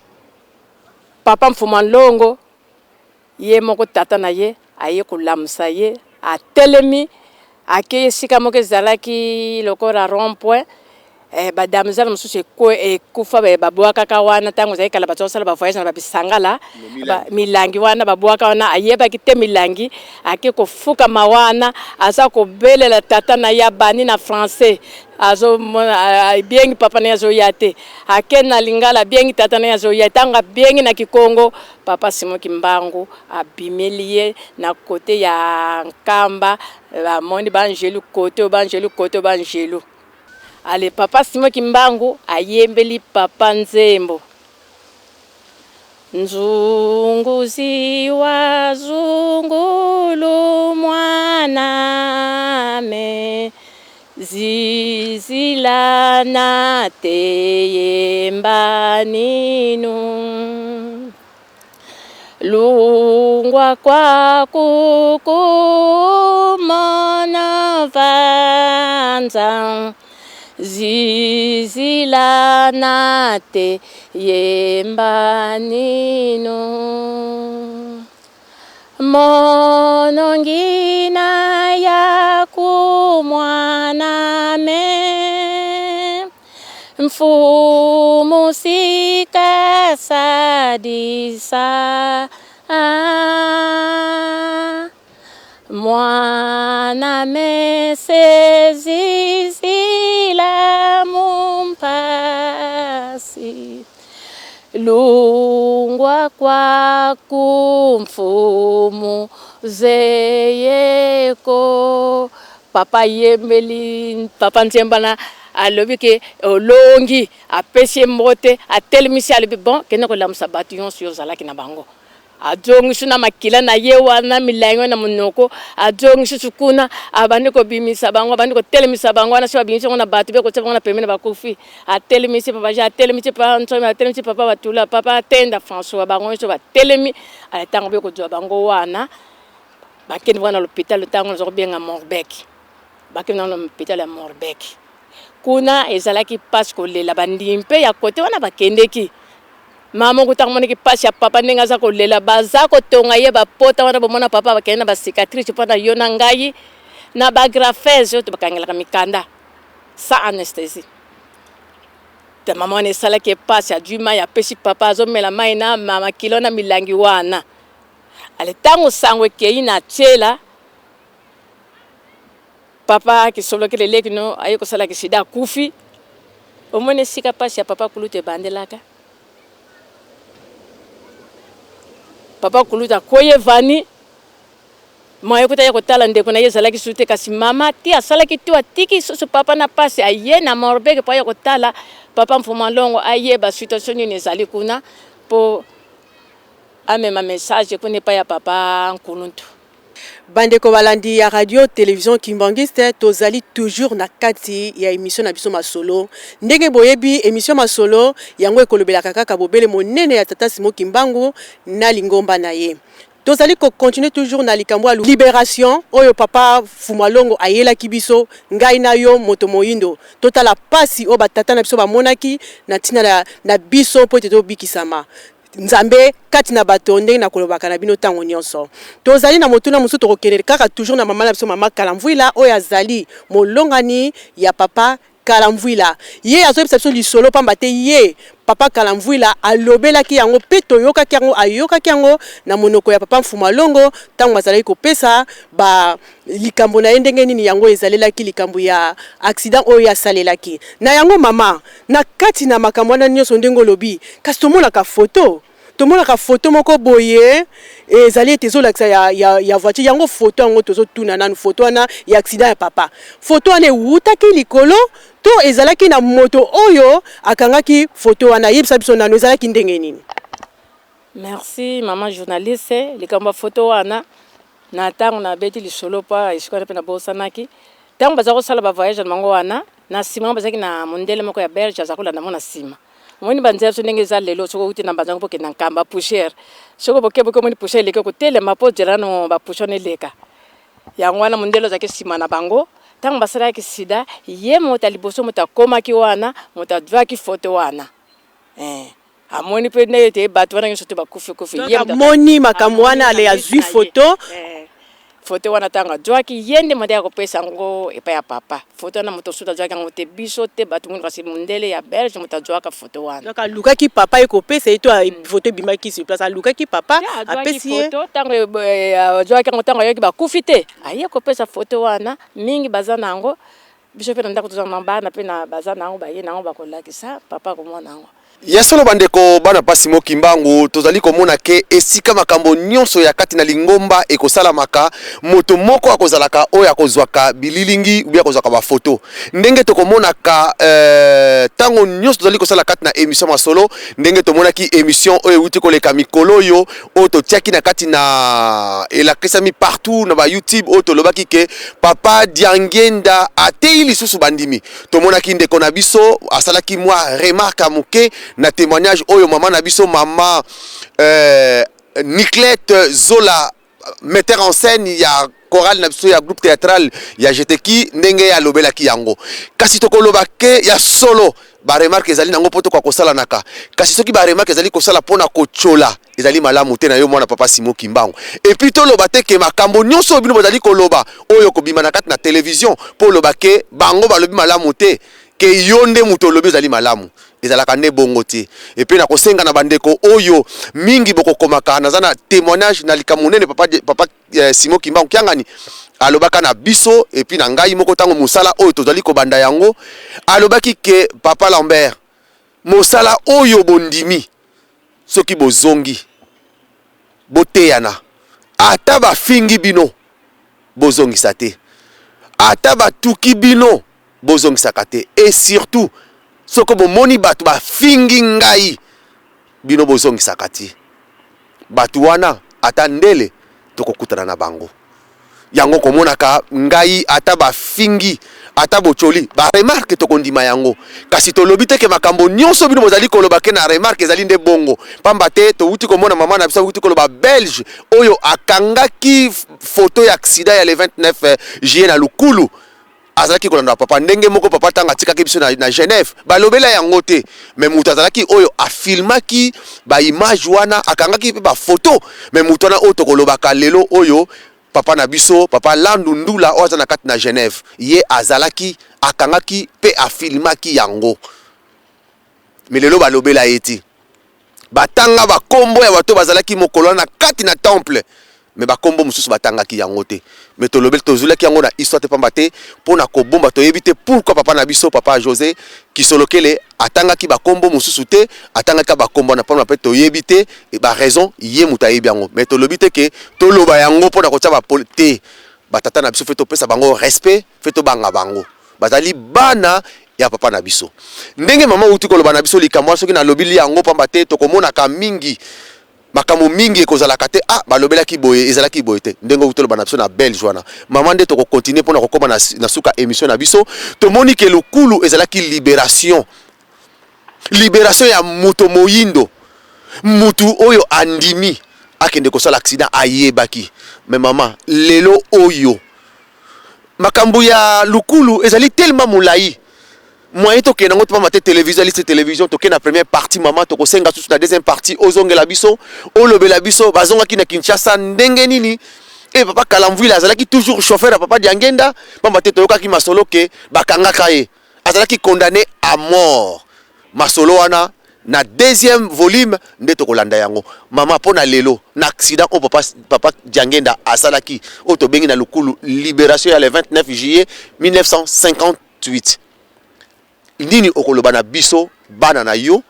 Papa Mfuma Nlongo ye moko tata na ye aye kolamusa ye, atelemi akeyi esika moko ezalaki lokola rond point, eh, ba damoiselle mosusu ekufa babwakaka wana ntango ezalaki kala, bato basala ba voyage na ba bisangala ba, milangi wana babwaka wana, ayebaki te milangi, ake kofukama wana aza kobelela tata na ye, abandi na français azomona abiengi papa na ye azoya te, ake na lingala abiengi tata na ye azoya, ntango abiengi na kikongo papa Simon Kimbangu abimeli ye na kote ya Nkamba, bamoni banjelu kote oyo banjelu kote oyo banjelu. Ale papa Simon Kimbangu ayembeli papa nzembo Nzunguzi wa zungulu mwana me zizila na teyemba ninu lungwa kwa kukumona vanza Zizila na te yemba nino Monongi na ya kumwana me Mfumu sika sadisa ah. Mwana mese zizila mumpasi lungwa kwa kumfumu zeyeko. Papa ayembeli papa Nzembana alobi ke olongi, apesi ye mbote, atelemisi alobi bon kende kolamusa batu yonso yo ozalaki na bango. Azongi na makila na ye wana milangi wana na monoko, azongi susu kuna, abandi kobimisa bango, abandi kotelemisa bango wana, soki abimisi bango na bato be kotia bango na pembeni bakufi. Atelemisi papa Jean, atelemisi papa Nsomi, atelemisi papa Batula, papa Tenda François, bango nyonso batelemi. Ale ntango be kozwa bango wana, bakende bango na lopitalo, ntango naza kobenga Morbek, bakende bango na lopitalo ya Morbek. Kuna ezalaki mpasi kolela, bandimi mpe ya kote wana bakendeki. Mama moko tango amonaki pasi ya papa ndenge aza kolela, baza kotonga ye ba pota wana, bomona papa bakende na ba cicatrice pona yo na ngai na ba graphes oyo bakangelaka mikanda sans anesthesie. Te mama wana esalaki ye pasi, azui mayi apesi papa, azomela mayi na makila na milangi wana. Ale tango sango ekeyi na Tshela, Papa kisolokele leki no aye kosala kisida akufi omoni esika pasi ya papa kulutu ebandelaka papa kulutu akweyi evani moyen kuta ya kotala ndeko na ye ezalaki susu te kasi mama ti asalaki tu atiki susu papa na pasi aye na morbeke po aya kotala papa mfuma longo ayeba situation nini ezali kuna po amema message kuna epai ya papa nkuluntu. Bandeko balandi ya radio television kimbanguiste, tozali toujours na kati ya emission na biso masolo. Ndenge boyebi emission masolo yango ekolobelaka kaka bobele monene ya tata Simon Kimbangu na lingomba na ye. Tozali ko continuer toujours na likambo ya liberation oyo papa Fumalongo ayelaki biso, ngai na yo moto moyindo. Totala pasi oyo ba tata na biso bamonaki na ntina na biso mpo ete tobikisama. Nzambe kati na bato, ndenge nakolobaka na bino ntango nyonso. Tozali na motuna mosusu, tokokende kaka toujours na mama na biso, mama Kalamvuila, oyo azali molongani ya papa Kalamvuila. Ye azoyebisa biso lisolo pamba te ye papa Kalamvuila alobelaki yango mpe toyokaki yango, ayokaki yango na monoko ya papa Mfuma Longo ntango bazalaki kopesa ba likambo na ye ndenge nini yango ezalelaki likambo ya accident oyo ye asalelaki. Na yango mama, Na kati na makambo wana nyonso ndenge olobi, kasi tomonaka photo, tomonaka photo moko boye ezali ete ezolakisa ya, ya, ya voiture yango. Photo yango tozotuna nanu, photo wana ya accident ya papa, photo wana ewutaki likolo to ezalaki na moto oyo akangaki photo wana? Yebisa biso nanu ezalaki ndenge nini? Merci maman journaliste, likambo ya photo wana na tango nabeti lisolo pa esika wana pe nabosanaki, tango baza kosala ba voyage na bango wana na sima bazalaki na mondele moko ya belge aza kolanda bango na sima. Omoni banzela biso ndenge eza lelo, soki outi na Mbanza Kongo okende na Nkamba poussière, soki boke boke omoni poussière eleki okotelema mpo ozela nano ba poussière wana eleka. Yango wana mondele ozalaki nsima na bango ntango basalaki sida, ye moto ya liboso moto akomaki wana, moto azwaki foto wana eh. Amoni mpe ndenge ete bato wana nyonso te bakufi kufi. Donc amoni makambo wana ale azwi foto. Eh, foto wana ntango azwaki ye nde moto ya kopesa yango epai ya papa. Foto wana moto mosusu azwaki yango te, biso te bato mwindu, kasi mondele ya Belge moto azwaka foto wana. Donc alukaki papa ye kopesa ye to foto ebimaki sur place, alukaki papa apesi ye foto. Ntango azwaki yango, ntango ayoki bakufi te, aye kopesa foto wana. Mingi baza na yango, biso mpe na ndako toza na bana mpe na baza na yango, baye na yango bakolakisa papa komona yango. Ya solo bandeko bana pa Simon Kimbangu, tozali komona ke esika makambo nyonso ya kati na lingomba ekosalamaka, moto moko akozalaka oyo akozwaka bililingi ou bien akozwaka ba photo. Ndenge tokomonaka tango nyonso tozali kosala kati na emission masolo, ndenge tomonaki emission oyo ewuti koleka mikolo oyo, oyo totiaki na kati na elakisami partout na ba YouTube, oyo tolobaki ke papa Diangienda ateyi lisusu bandimi. Tomonaki ndeko na biso asalaki mwa remarque ya moke na témoignage oyo mama na biso mama Niclette Zola, metteur en scène ya chorale na biso ya groupe théâtral ya Jeteki, ndenge alobelaki yango. Kasi tokoloba ke ya solo ba remarque ezali nango mpo tokoka kosalanaka, kasi soki ba remarque ezali kosala mpona kotyola, ezali malamu te na yo mwana papa Simon Kimbangu. Et puis toloba te ke makambo nyonso oyo bino bozali koloba oyo kobima na kati na television mpo oloba ke bango balobi malamu te, ke yo nde moto olobi ezali malamu, ezalaka nde bongo te. Et puis nakosenga na bandeko oyo mingi bokokomaka, naza na témoignage na likambo monene papa Simon Kimbangu Kiangani alobaka na biso, et puis na ngai moko ntango mosala oyo tozali kobanda yango, alobaki ke papa Lambert, mosala oyo bondimi, soki bozongi boteyana, ata bafingi bino bozongisa te, ata batuki bino bozongisaka te, et surtout soki bomoni bato bafingi ngai bino bozongisaka te, bato wana ata ndele tokokutana na bango. Yango komonaka ngai ata bafingi ata bocholi ba remarque tokondima yango, kasi tolobi te ke makambo nyonso bino bozali koloba ke na remarque ezali nde bongo, pamba te towuti komona mama na biso awuti koloba belge oyo akangaki photo ya accident ya le 29 juillet na Lukulu, azalaki kolanda papa ndenge moko papa ntango atikaki biso na Genève, balobela yango te, mais moto azalaki oyo afilmaki ba image wana, akangaki mpe ba photo, mais moto wana oyo tokolobaka lelo oyo papa na biso papa Landu Ndula oyo aza na kati na Genève, ye azalaki akangaki mpe afilmaki yango, mais lelo balobela ye te. Batanga bakombo ya bato bazalaki mokolo wana na kati na temple, mais bakombo mosusu batangaki yango te. Mais tolobeli tozulaki yango na histoire te, pamba te mpona kobomba toyebi te pourquoi papa na biso papa José Kisolokele atangaki bakombo mosusu te, atangaki bakombo wana pamba mpe toyebi te ba raison, ye moto ayebi yango. Mais tolobi te ke toloba yango mpona kotia ba te. Batata na biso fe topesa bango respect, fe tobanga bango, bazali bana ya papa na biso. Ndenge mama uti koloba na biso likambo wana, soki nalobili yango pamba te tokomonaka mingi makambo mingi ekozalaka te, ah balobelaki boye ezalaki boye te, ndenge outi oloba na biso na belge wana mama, nde tokokontinue mpona kokóma na suka émission na biso. Tomoni ke Lukulu ezalaki libération, libération ya moto moyindo, mutu oyo andimi akende kosala accident ayebaki. Mais mama, lelo oyo makambo ya Lukulu ezali tellement molai, moyen tokende yango topamba te. Télévision alisi télévision, tokende na première partie mama, tokosenga susu na deuxième partie ozongela biso, olobela biso bazongaki na Kinshasa ndenge nini, e papa Kalamvwila azalaki toujours chauffeur ya papa Diangenda, pamba te toyokaki masolo ke bakangaka ye, azalaki condamné à mort. Masolo wana na deuxième volume nde tokolanda yango mama. Mpo na lelo, na accident oyo papa Diangenda asalaki, oyo tobengi na Lukulu libération ya le 29 juillet 1958, nini okoloba na biso bana na yo,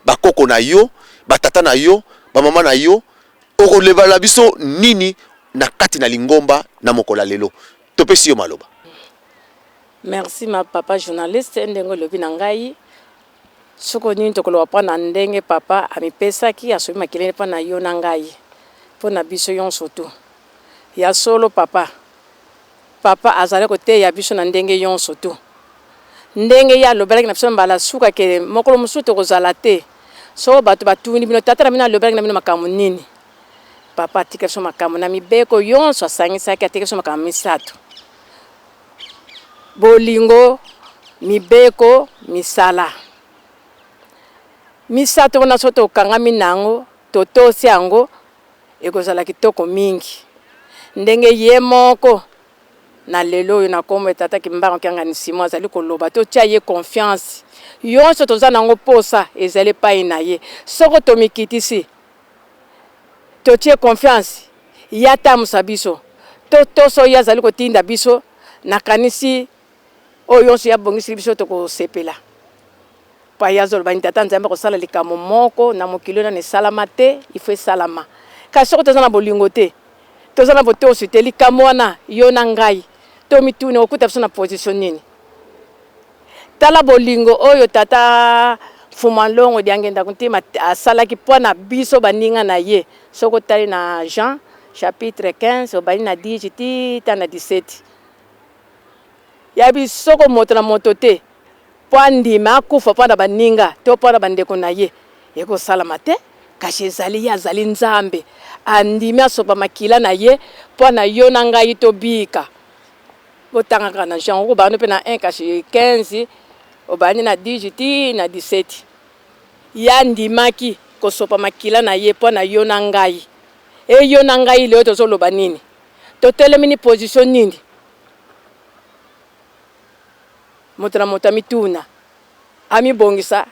bakoko na yo, batata na yo, bamama na yo? Okolobela biso nini na kati na lingomba na mokolo ya lelo? Topesi yo maloba. Merci ma papa journaliste. Ndenge olobi na ngai soko nini tokoloba mpo na ndenge papa amipesaki, asomi makelele mpo na yo na ngai, mpo na biso nyonso tu. Ya solo papa azali koteya biso na ndenge nyonso tu. Ndenge ye alobelaki na biso mbala suka ke mokolo mosusu tokozala te. Soko bato batuni bino, tata na bino alobelaki na bino makambo nini? Papa atika biso makambo na mibeko yonso asangisaki, atika biso makambo misato. Bolingo, mibeko, misala. Misato wana soki tokangami na yango, totosi yango, ekozala kitoko mingi. Ndenge ye moko na lelo oyo na kombo ya tata Kimbangu Kiangani Simon azali koloba, totia ye confiance. Yonso toza na yango posa ezali epai na ye. Soko tomikitisi, totie confiance, ye atambusa biso, totosa oyo ye azali kotinda biso, nakanisi oyo yonso ye abongiseli biso tokosepela. Po ye azoloba nini tata Nzambe akosala likambo moko na mokili oyo nanu esalama te, il faut esalama. Kasi soki toza na bolingo te, toza na botosi te, likambo wana yo na ngai tomituna ekokuta biso na position nini? Tala bolingo oyo tata Mfuma Nlongo Diangienda Kuntima asalaki mpo na biso baninga na ye. Soki otali na Jean chapitre 15 obandi na 10 ti ta na 17 ya bisoko moto na moto te mpo andima akufa mpo na baninga to mpo na bandeko na ye, ekosalama te. Kasi ezali ye azali Nzambe, andimi asopa makila na ye mpo na yo na ngai tobika. Botanga kaka na Jean, okobanda mpe na 1 kasi 15 obandi na 10 ti na 17. Ye andimaki kosopa makila na ye mpo na yo na ngai. E yo na ngai lelo tozoloba nini? Totelemi ni position nini? Moto na moto amituna, amibongisa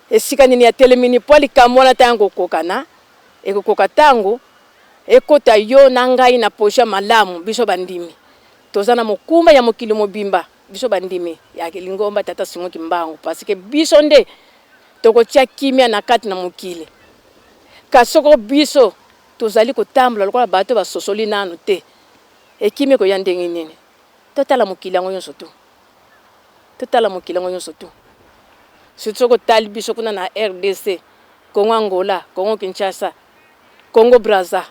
esika nini atelemini mpo likambo wana ntango ekokokana, ekokoka ntango ekota yo na ngai na position ya malamu. Biso bandimi toza na mokumba ya mokili mobimba, biso bandimi ya lingomba Tata Simon Kimbangu, parce que biso nde tokotia kimia na kati na mokili. Kasi soko biso tozali kotambola lokola bato basosoli nanu te, ekimia ekoya ndenge nini? Totala mokili yango nyonso tu. Totala mokili yango nyonso tu. Surtout soki otali biso kuna na rdc, Congo Angola, Congo Kinshasa, Congo Brazza.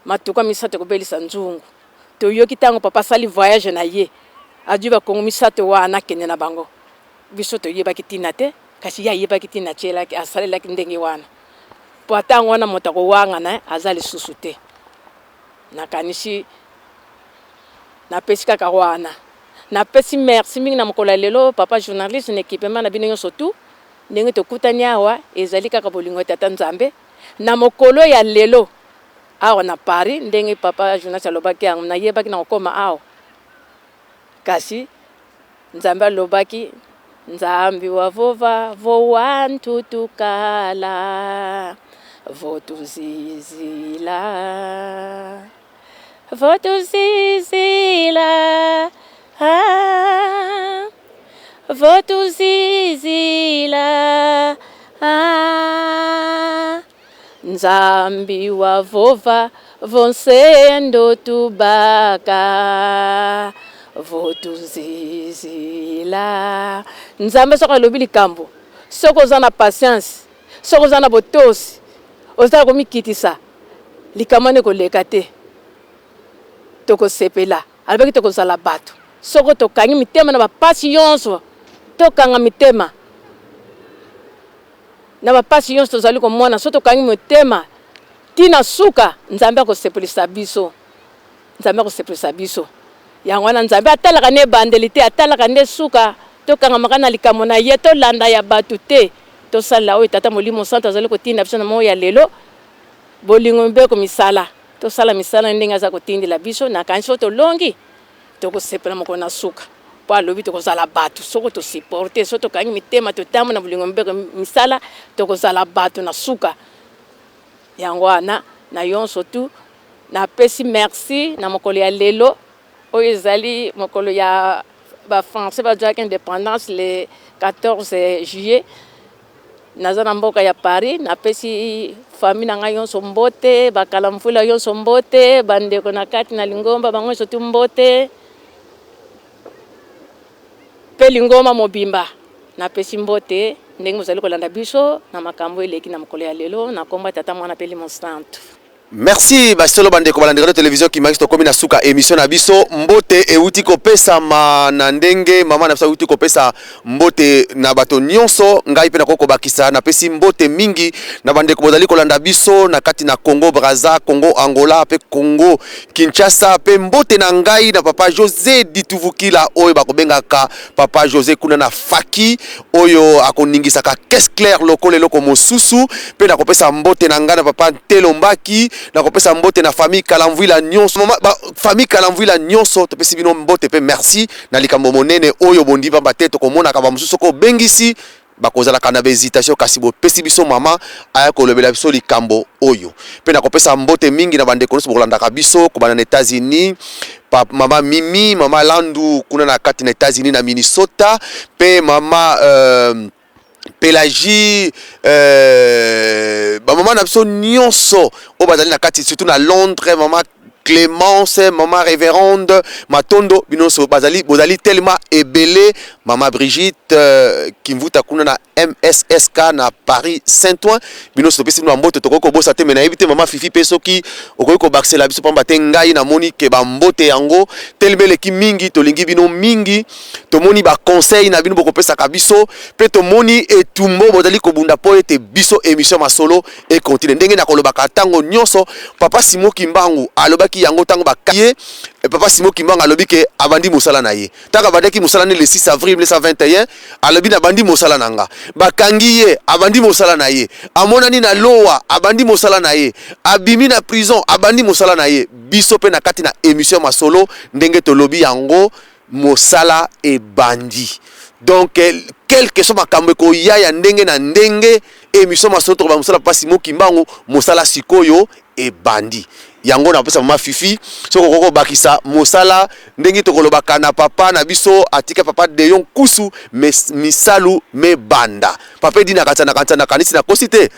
Matuka misato ekobelisa nzungu. Toyoki tango papa asali voyage na ye, azwi ba Congo misato wana akende na bango. Biso toyebaki tina te, kasi ye ayebaki tina atielaki, asalelaki ndenge wana. Po tango wana moto akowangana aza lisusu te. Nakanisi napesi kaka wana. Napesi merci mingi na mokolo ya lelo papa journaliste na equipement na bino nyonso tout. Ndenge tokutani awa ezali kaka bolingo ya Tata Nzambe. Na mokolo ya lelo awa na Paris, ndenge papa journaliste alobaki yango, nayebaki nakokoma awa, kasi Nzambe alobaki Nzambi wa vova vowantutukala votuzizila votuzizila ah, votuzizila ah. Nzambi wa vova vonsendo tubaka votuzizila. Nzambe soki alobi likambo, soki oza na patience, soki oza na botosi, oza komikitisa, likambo wana ekoleka te. Tokosepela. Alobaki tokozala bato soko tokangi mitema na bapasi yonso, tokanga mitema Na bapasi nyonso tozali komona, soki tokangi motema ti na suka, Nzambe akosepelisa biso. Nzambe akosepelisa biso. Yango wana Nzambe atalaka nde ebandeli te, atalaka nde suka. Tokangamaka na likambo na ye, tolanda ya bato te. Tosalela oyo Tata Molimo Santu azali kotinda biso na moi ya lelo. Bolingo, mibeko, misala. Tosala misala ndenge aza kotindela biso. Nakanisi soki tolongi, Tokosepela mokolo na suka, mpo alobi tokozala bato soko to supporter, soki tokangi mitema, totambo na bolingo, mibeko, misala, tokozala bato na suka. Yango wana na yonso tu napesi merci na mokolo ya lelo oyo ezali mokolo ya ba français bazwaki independance le 14 juillet. Naza na mboka ya Paris, napesi famille na ngai yonso mbote, ba kalamvula yonso mbote, ba ndeko na kati na lingomba bango yonso tu mbote, pe lingomba mobimba napesi mbote ndenge bozali kolanda biso na makambo eleki na mokolo ya lelo na kombo ya Tata, Mwana pe Elimo Santu. Merci basolo bandeko balandi radio television Kimbanguiste, tokomi na suka émission na biso. Mbote euti kopesama na ndenge mama na biso euti kopesa mbote na bato nyonso. Ngai mpe nakoki kobakisa, napesi mbote mingi na bandeko bozali kolanda biso na kati na Congo Brazza, Congo Angola mpe Congo Kinshasa. Mpe mbote na ngai na papa José Dituvukila oyo bakobengaka papa José kuna na Faki, oyo akoningisaka caisse claire lokola eloko mosusu. Mpe nakopesa mbote na ngai na papa Ntelo Mbaki, nakopesa mbote na famille Kalamvwila nyonso. Mama, ba, famille Kalamvwila nyonso, topesi bino mbote mpe merci na likambo monene oyo bondi, pamba te tokomonaka bamosusu soki obengisi bakozalaka na bahésitation, kasi bopesi biso mama aya kolobela biso likambo oyo. Mpe nakopesa mbote mingi na bandeko nyonso bokolandaka biso kobanda na États-Unis, pa, mama Mimi, mama Landu kuna na kati na États-Unis na Minnesota, mpe mama Pélagie, bamama na biso nyonso oyo bazali na kati, surtout na Londres, mama Clémence, mama Révérende Matondo, bino nyonso bazali, bozali tellement ebele. Mama Brigitte Kimvuta kuna na MSSK na Paris Saint-Ouen, bino nyonso topesi bino bambote. Tokoki kobosa te, me nayebi te, mama Fifi, mpe soki okoki kobakisela biso, pamba te ngai namoni ke bambote yango telema eleki mingi. Tolingi bino mingi, tomoni baconseil na bino bokopesaka biso, mpe tomoni etumbo bozali kobunda mpo ete biso émission Masolo econtinue. Ndenge nakolobaka ntango nyonso, papa Simo Kimbangu alobaki yango ntango bakaye. Papa Simo Kimbangu alobi ke abandi mosala na ye. Ntango abandaki mosala ne le 6 avril 1921, alobi: "Nabandi mosala na nga." Bakangi ye, abandi mosala na ye. Amonani na lowa, abandi mosala na ye. Abimi na prison, abandi mosala na ye. Biso mpe na kati na émission Masolo, ndenge tolobi yango, mosala ebandi. Donc quelque soit makambo ekoya ya ndenge na ndenge, émission Masolo tokoba mosala. Papa Simo Kimbangu, mosala sikoyo ebandi. Yango napesa mama Fifi, soki okoki kobakisa mosala ndenge tokolobaka na papa na biso atika, papa Deyon Kusu, misalu mebanda. Papa Edi na kanisa na kanisi nakosi te,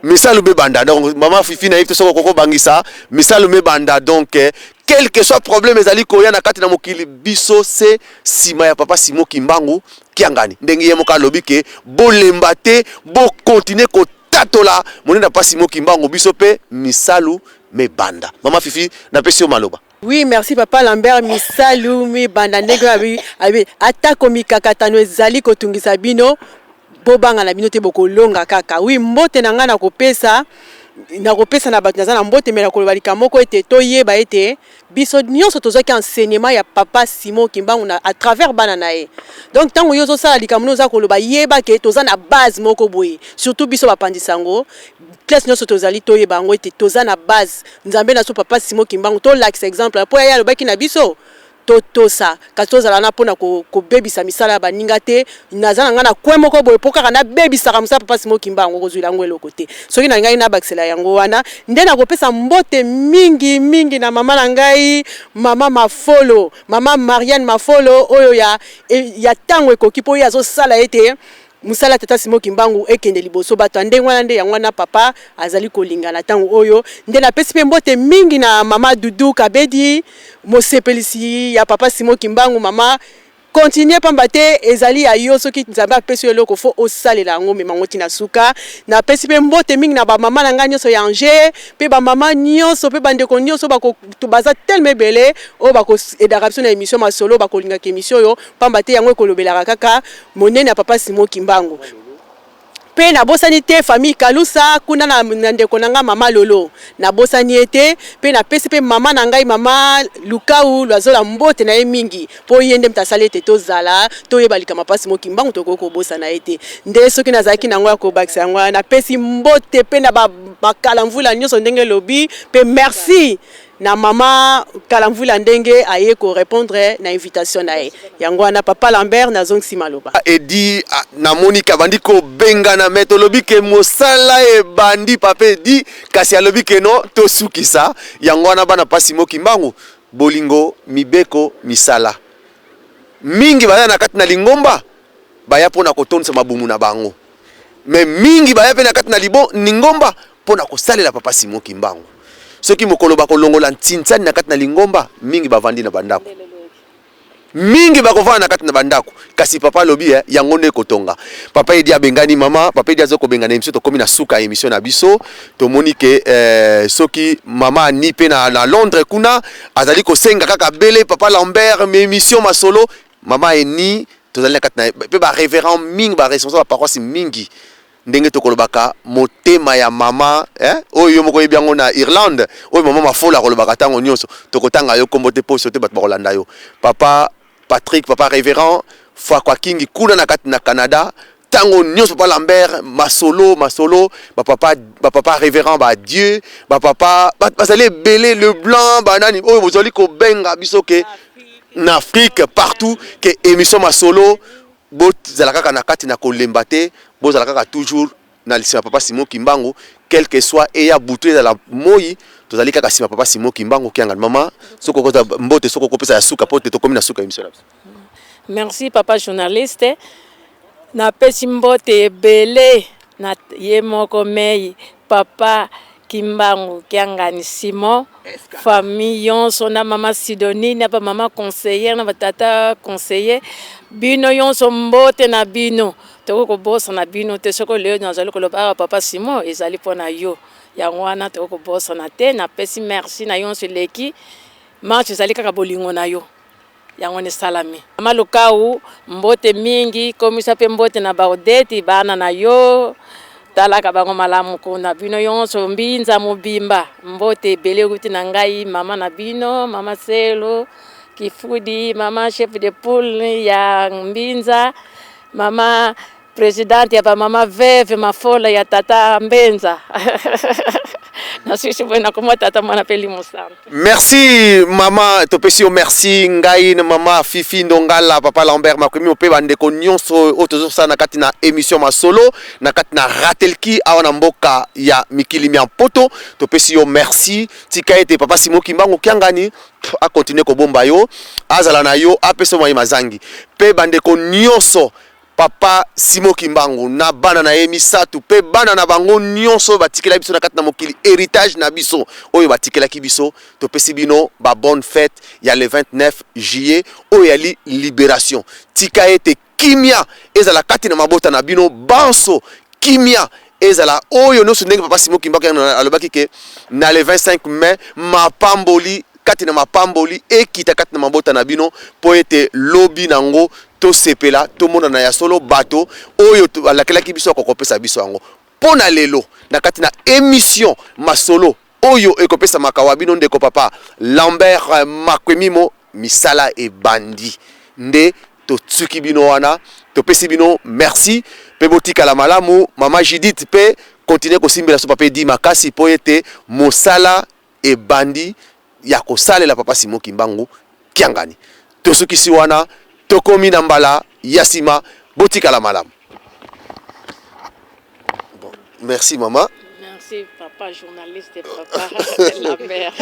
misalu mebanda. Donc mama Fifi, nayebi te soki okoki kobangisa misalu mebanda. Donc quel que soit problème ezali koya na kati na mokili, biso se nsima ya papa Simo Kimbangu Kiangani. Ndenge ye moko alobi ke bolemba te, bokontinue kotatola monene ya papa Simo Kimbangu, biso mpe misalu mebanda. Mama Fifi, napesi yo maloba. Oui, merci papa Lambert. Misalu mibanda, ndenge abi abi, atako mikakatano ezali kotungisa bino, bobanga na bino te, bokolonga kaka. Oui, mbote na ngai nakopesa na bato naza na mbote, me nakoloba likambo moko ete toyeba ete biso nyonso tozwaki enseignement ya papa Simon Kimbangu na à travers bana na ye. Donc ntango yo ozosala likambo oza koloba, yeba ke toza na base moko boye. Surtout biso bapandisa yango, place nyonso tozali, toyeba yango ete toza na base Nzambe na so papa Simon Kimbangu. Tolakisa exemple mpo ye alobaki na biso totosa, kasi tozala na mpona kobebisa misala ya baninga te. Naza na ngai na kwe moko boye mpo kaka nabebisaka mosala papa Simo Kimbangu, kozwila yango eloko te. Soki na ngai nabakisela yango wana, nde nakopesa mbote mingi mingi na mama na ngai, mama Mafolo, mama Marianne Mafolo, oyo ya ntango ekoki, mpo ye azosala ete mosala tata Simo Kimbangu ekende liboso. Bato ya ndenge wana nde yango wana papa azali kolingana ntango oyo. Nde napesi mpe mbote mingi na mama Dudu Kabedi, mosepelisi ya papa Simo Kimbangu. Mama, continue, pamba te ezali ya yo. Soki Nzambe apesi yo eloko, fo osalela yango, mema yango ntina suka. Napesi mpe mbote mingi na bamama na ngai nyonso ya Angers, mpe bamama nyonso, mpe bandeko nyonso baza telema ebele oyo bakoaidaka biso na émission Masolo, bakolingaka émission oyo, pamba te yango ekolobelaka kaka monene ya papa Simo Kimbangu. Mpe nabosani te famille Kalusa kuna na ndeko na ngai mama Lolo, nabosani ye te. Mpe napesi mpe mama na ngai, mama Lukau Lwazola, mbote na ye mingi, mpo ye nde moto asali ete tozala toyeba likambo papa Simo Kimbangu. Tokoki kobosana ye te. Nde soki nazalaki nango ya kobakisa yango wana. Napesi mbote mpe na bakala mvula nyonso ndenge elobi, mpe merci na mama Kalamvula ndenge aye korépondre na invitation na ye. Yango wana, papa Lambert, nazongisi maloba. Edi, namoni ke abandi kobengana, me tolobi ke mosala ebandi. Papa Edi kasi alobi ke no, tosukisa yango wana. Bana papa Simo Kimbangu, bolingo, mibeko, misala mingi baya na kati na lingomba, baya mpona kotondisa mabumu na bango, me mingi baya mpe na kati na lingomba mpona kosalela papa Simo Kimbangu. Soki mokolo bakolongola ntintsani na kati na lingomba, mingi bavandi na bandako. Mingi bakovanda na kati na bandako, kasi papa alobi eh, yango nde ekotonga. Papa Edi abengani mama, papa Edi azo kobengana emission, tokomi na suka ya emission na biso. Tomoni ke eh, soki mama Annie pe na, na Londres kuna azali kosenga kaka bele papa Lambert mais emission masolo mama Annie tozali na kati na pe ba reverend mingi ba responsable ba paroisse mingi ndenge tokolobaka motema ya mama eh? Oyo yo moko oyebi yango na Irlande, oyo mama Mafola akolobaka ntango nyonso. Tokotanga yo kombo te poso te bato bakolanda yo. Papa Patrick, papa reverend Fakwa Kingi kuna na kati na Canada, ntango nyonso papa Lambert masolo masolo, bapapa bapapa reverend ba Dieu, bapapa bazali ebele, le blanc banani oyo bozali kobenga biso ke na Afrique partout ke émission masolo. Bozala kaka na kati na kolemba te, bozala kaka toujours na sima papa Simon Kimbangu, quel que soit eya butu ezala moyi, tozali kaka sima papa Simon Kimbangu Kiangani. Maman, soki okoza mbote, soki okopesa ya suka po te tokomi na suka émission na biso. Merci papa journaliste, napesi mbote ebele na ye moko mei papa Kimbangu Kiangani Simon, famille yonso na mama Sidonie na ba mama conseillère na ba tata conseiller, bino yonso mbote na bino, tokoki kobosana bino te. Soki lelo nazali koloba awa papa Simon ezali mpo na yo, yango wana tokoki kobosana te. Napesi merci na yonso eleki marche, ezali kaka bolingo na yo yango wana esalami. Mama Lukau, mbote mingi, komisa pe mbote na ba Odette, bana na yo, talaka bango malamu kuna. Bino yonso mbinza mobimba, mbote ebele euti na ngai mama na bino, mama Selo Kifudi, mama chef de poule ya Mbinza, mama Presidente ya ba mama veuve mafola ya tata Mbenza. Nasuisi boye nakoma tata mwana mpe elimo santu. Merci mama, topesi yo merci ngai na mama Fifi Ndongala, papa Lambert Makwemi mpe bandeko nyonso oyo tozosala na kati na émission masolo na kati na Ratelki awa na mboka ya mikili mya Mpoto. Topesi yo merci, tika ete papa Simon Kimbangu Kiangani a continuer kobomba yo, azala na yo, apesa yo maye mazangi mpe bandeko nyonso Papa Simon Kimbangu na bana na ye misatu pe bana na bango nionso oyo batikelaki biso na kati na mokili, heritage na biso oyo batikelaki biso, topesi bino ba bonne fete ya le 29 juillet oyo yali liberation. Tika ete kimia ezala kati na mabota na bino banso, kimia ezala oyo nionso ndenge Papa Simon Kimbangu alobaki ke na le 25 mai mapamboli kati na mapamboli ekita kati na mabota na bino mpo ete lobi na yango tosepela tomonana ya solo bato oyo alakelaki biso akokopesa biso yango. Mpo na lelo na kati na emission masolo oyo ekopesamaka wa bino ndeko papa Lambert Makwemimo, misala ebandi nde tosuki bino wana, topesi bino merci mpe botikala malamu. Mama Judith mpe continue kosimbela so papa Edi makasi mpo ete mosala ebandi ya kosalela papa Simon Kimbangu Kiangani. Tosukisi wana, tokomi na mbala ya sima, botikala malamu. Bon, merci maman. Merci papa journaliste, papa Lambert.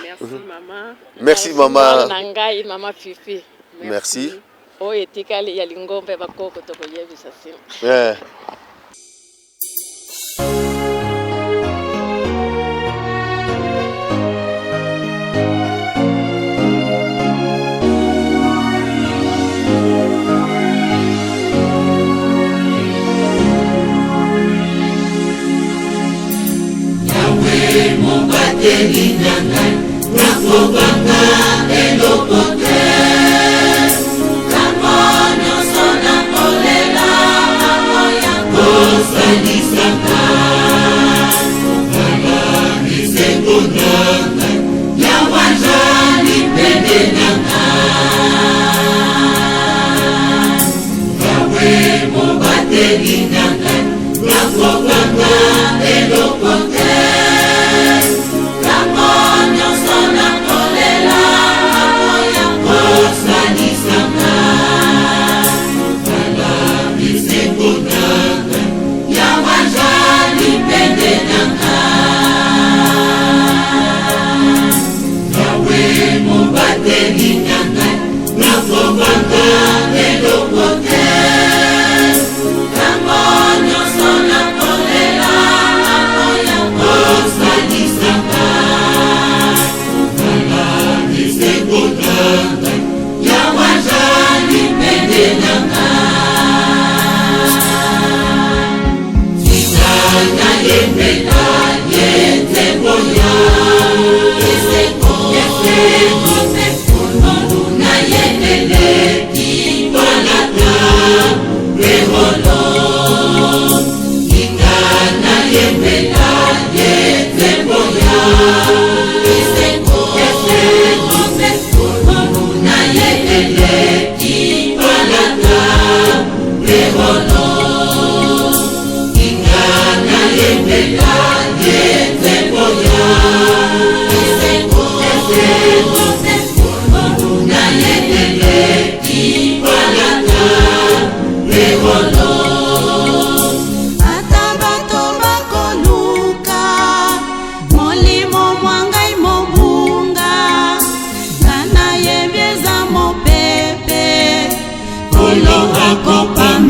Merci maman. Merci maman. Na ngai mama Fifi. Merci. Oyo etikali ya lingomba ya bakoko tokoyebisa sima. Eh. Mobateli na ngai, nakobanga eloko te. Ntango nyonso nakolela, akoya kosalisaka. Zala esengo na ngai, Yawe azali pene na ngai. Yawe mobateli na ngai, nakobanga eloko te. Ntango nyonso nakolela, akoya kosalisa ngai. Zala esengo na ngai, Yawe azali pene na ngai. Yawe mobateli na ngai, nakobanga eloko te. Ntango nyonso nakolela, akoya kosalisa ngai. Zala esengo na ngai, Yawe.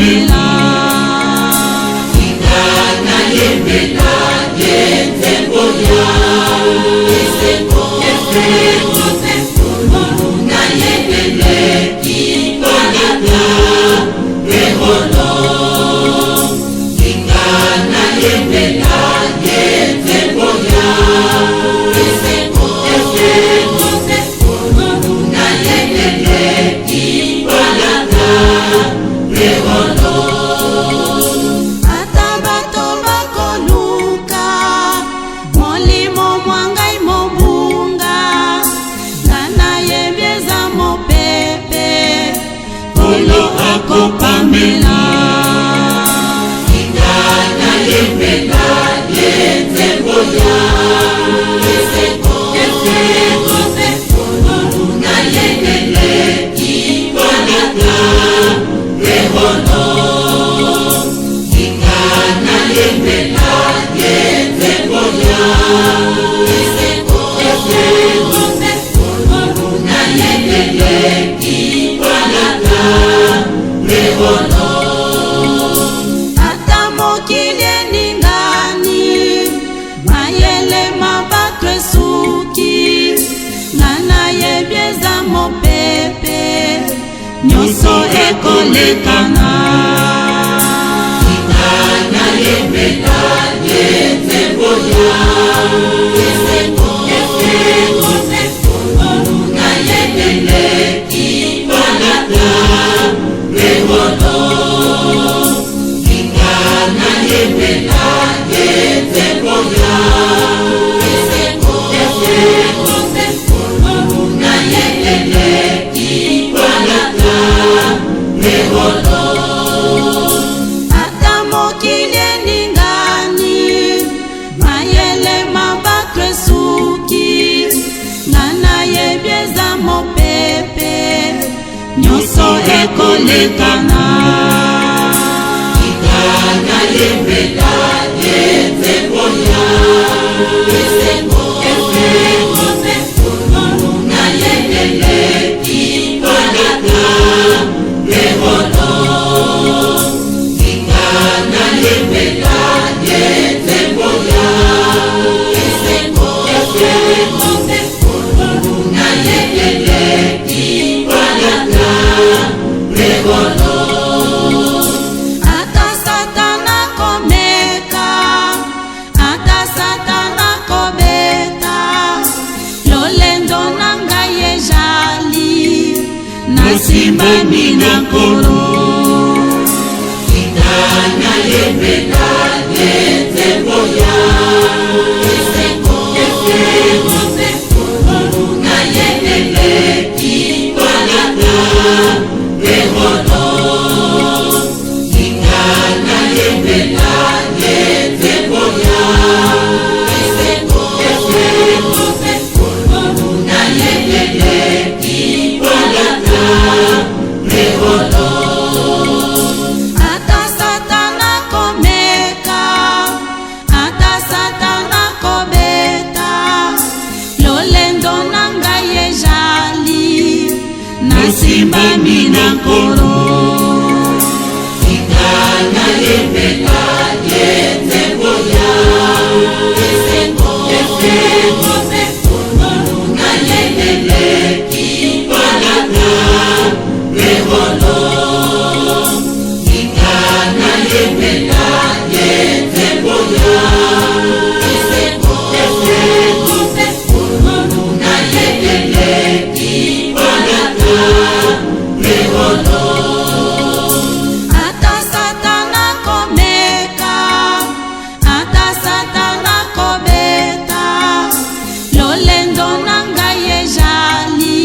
akopamela. Tika nayembela ye nzembo ya esengo, esengo se ngolu na ye eleki palata mpe wolo. Tika nayembela ye nzembo ya esengo, esengo se ngolu na ye eleki palata mpe wolo. Ata bato bakoluka molimo mwa ngai mobunga, nga nayebi eza mopepe, Nkolo akopamela. Tika nayembela ye nzembo ya esengo, esengo se ngolu na ye eleki palata mpe wolo. Tika nayembela ye nzembo ya esengo, esengo se ngolu na ye eleki palata mpe wolo. Ata mokili eningani, mayele ma bato esuki, nga nayebi eza mopepe, nyonso ekolekana. Tika nayembela ye nzembo ya esengo, esengo se ngolu na ye eleki palata mpe wolo. Tika nayembela ye nzembo ya esengo, esengo se ngolu na ye eleki palata mpe wolo. Ata mokili eningani, mayele ma bato esuki, nga nayebi eza mopepe, nyonso ekolekana. Tika nayembela ye nzembo ya esengo, esengo se ngolu na ye eleki palata mpe wolo. Tika nayembela ye nzembo ya esengo, esengo se ngolu na ye eleki palata mpe wolo. Ata Satana komeka, ata Satana kobeta, lolendo na ngai ejali nasimbami na Nkolo. Tika nayembela ye nzembo ya esengo, esengo se ngolu na ye eleki palata mpe wolo. Tika nayembela ye nzembo ya esengo, esengo se ngolu na ye eleki palata mpe wolo. Ata Satana komeka, ata Satana kobeta, lolendo na ngai ejali nasimbami na Nkolo. Tika nayembela ye nzembo ya esengo, esengo se ngolu na ye eleki palata mpe wolo. Tika nayembela ye nzembo ya esengo, esengo se ngolu na ye eleki palata mpe wolo. Ata Satana komeka, ata Satana kobeta, lolendo na ngai ejali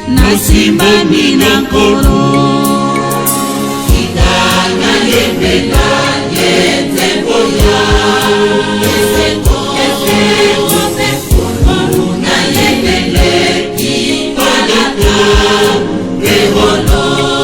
nasimbami na Nkolo. Tika nayembela ye nzembo ya esengo, esengo se ngolu na ye eleki palata mpe wolo.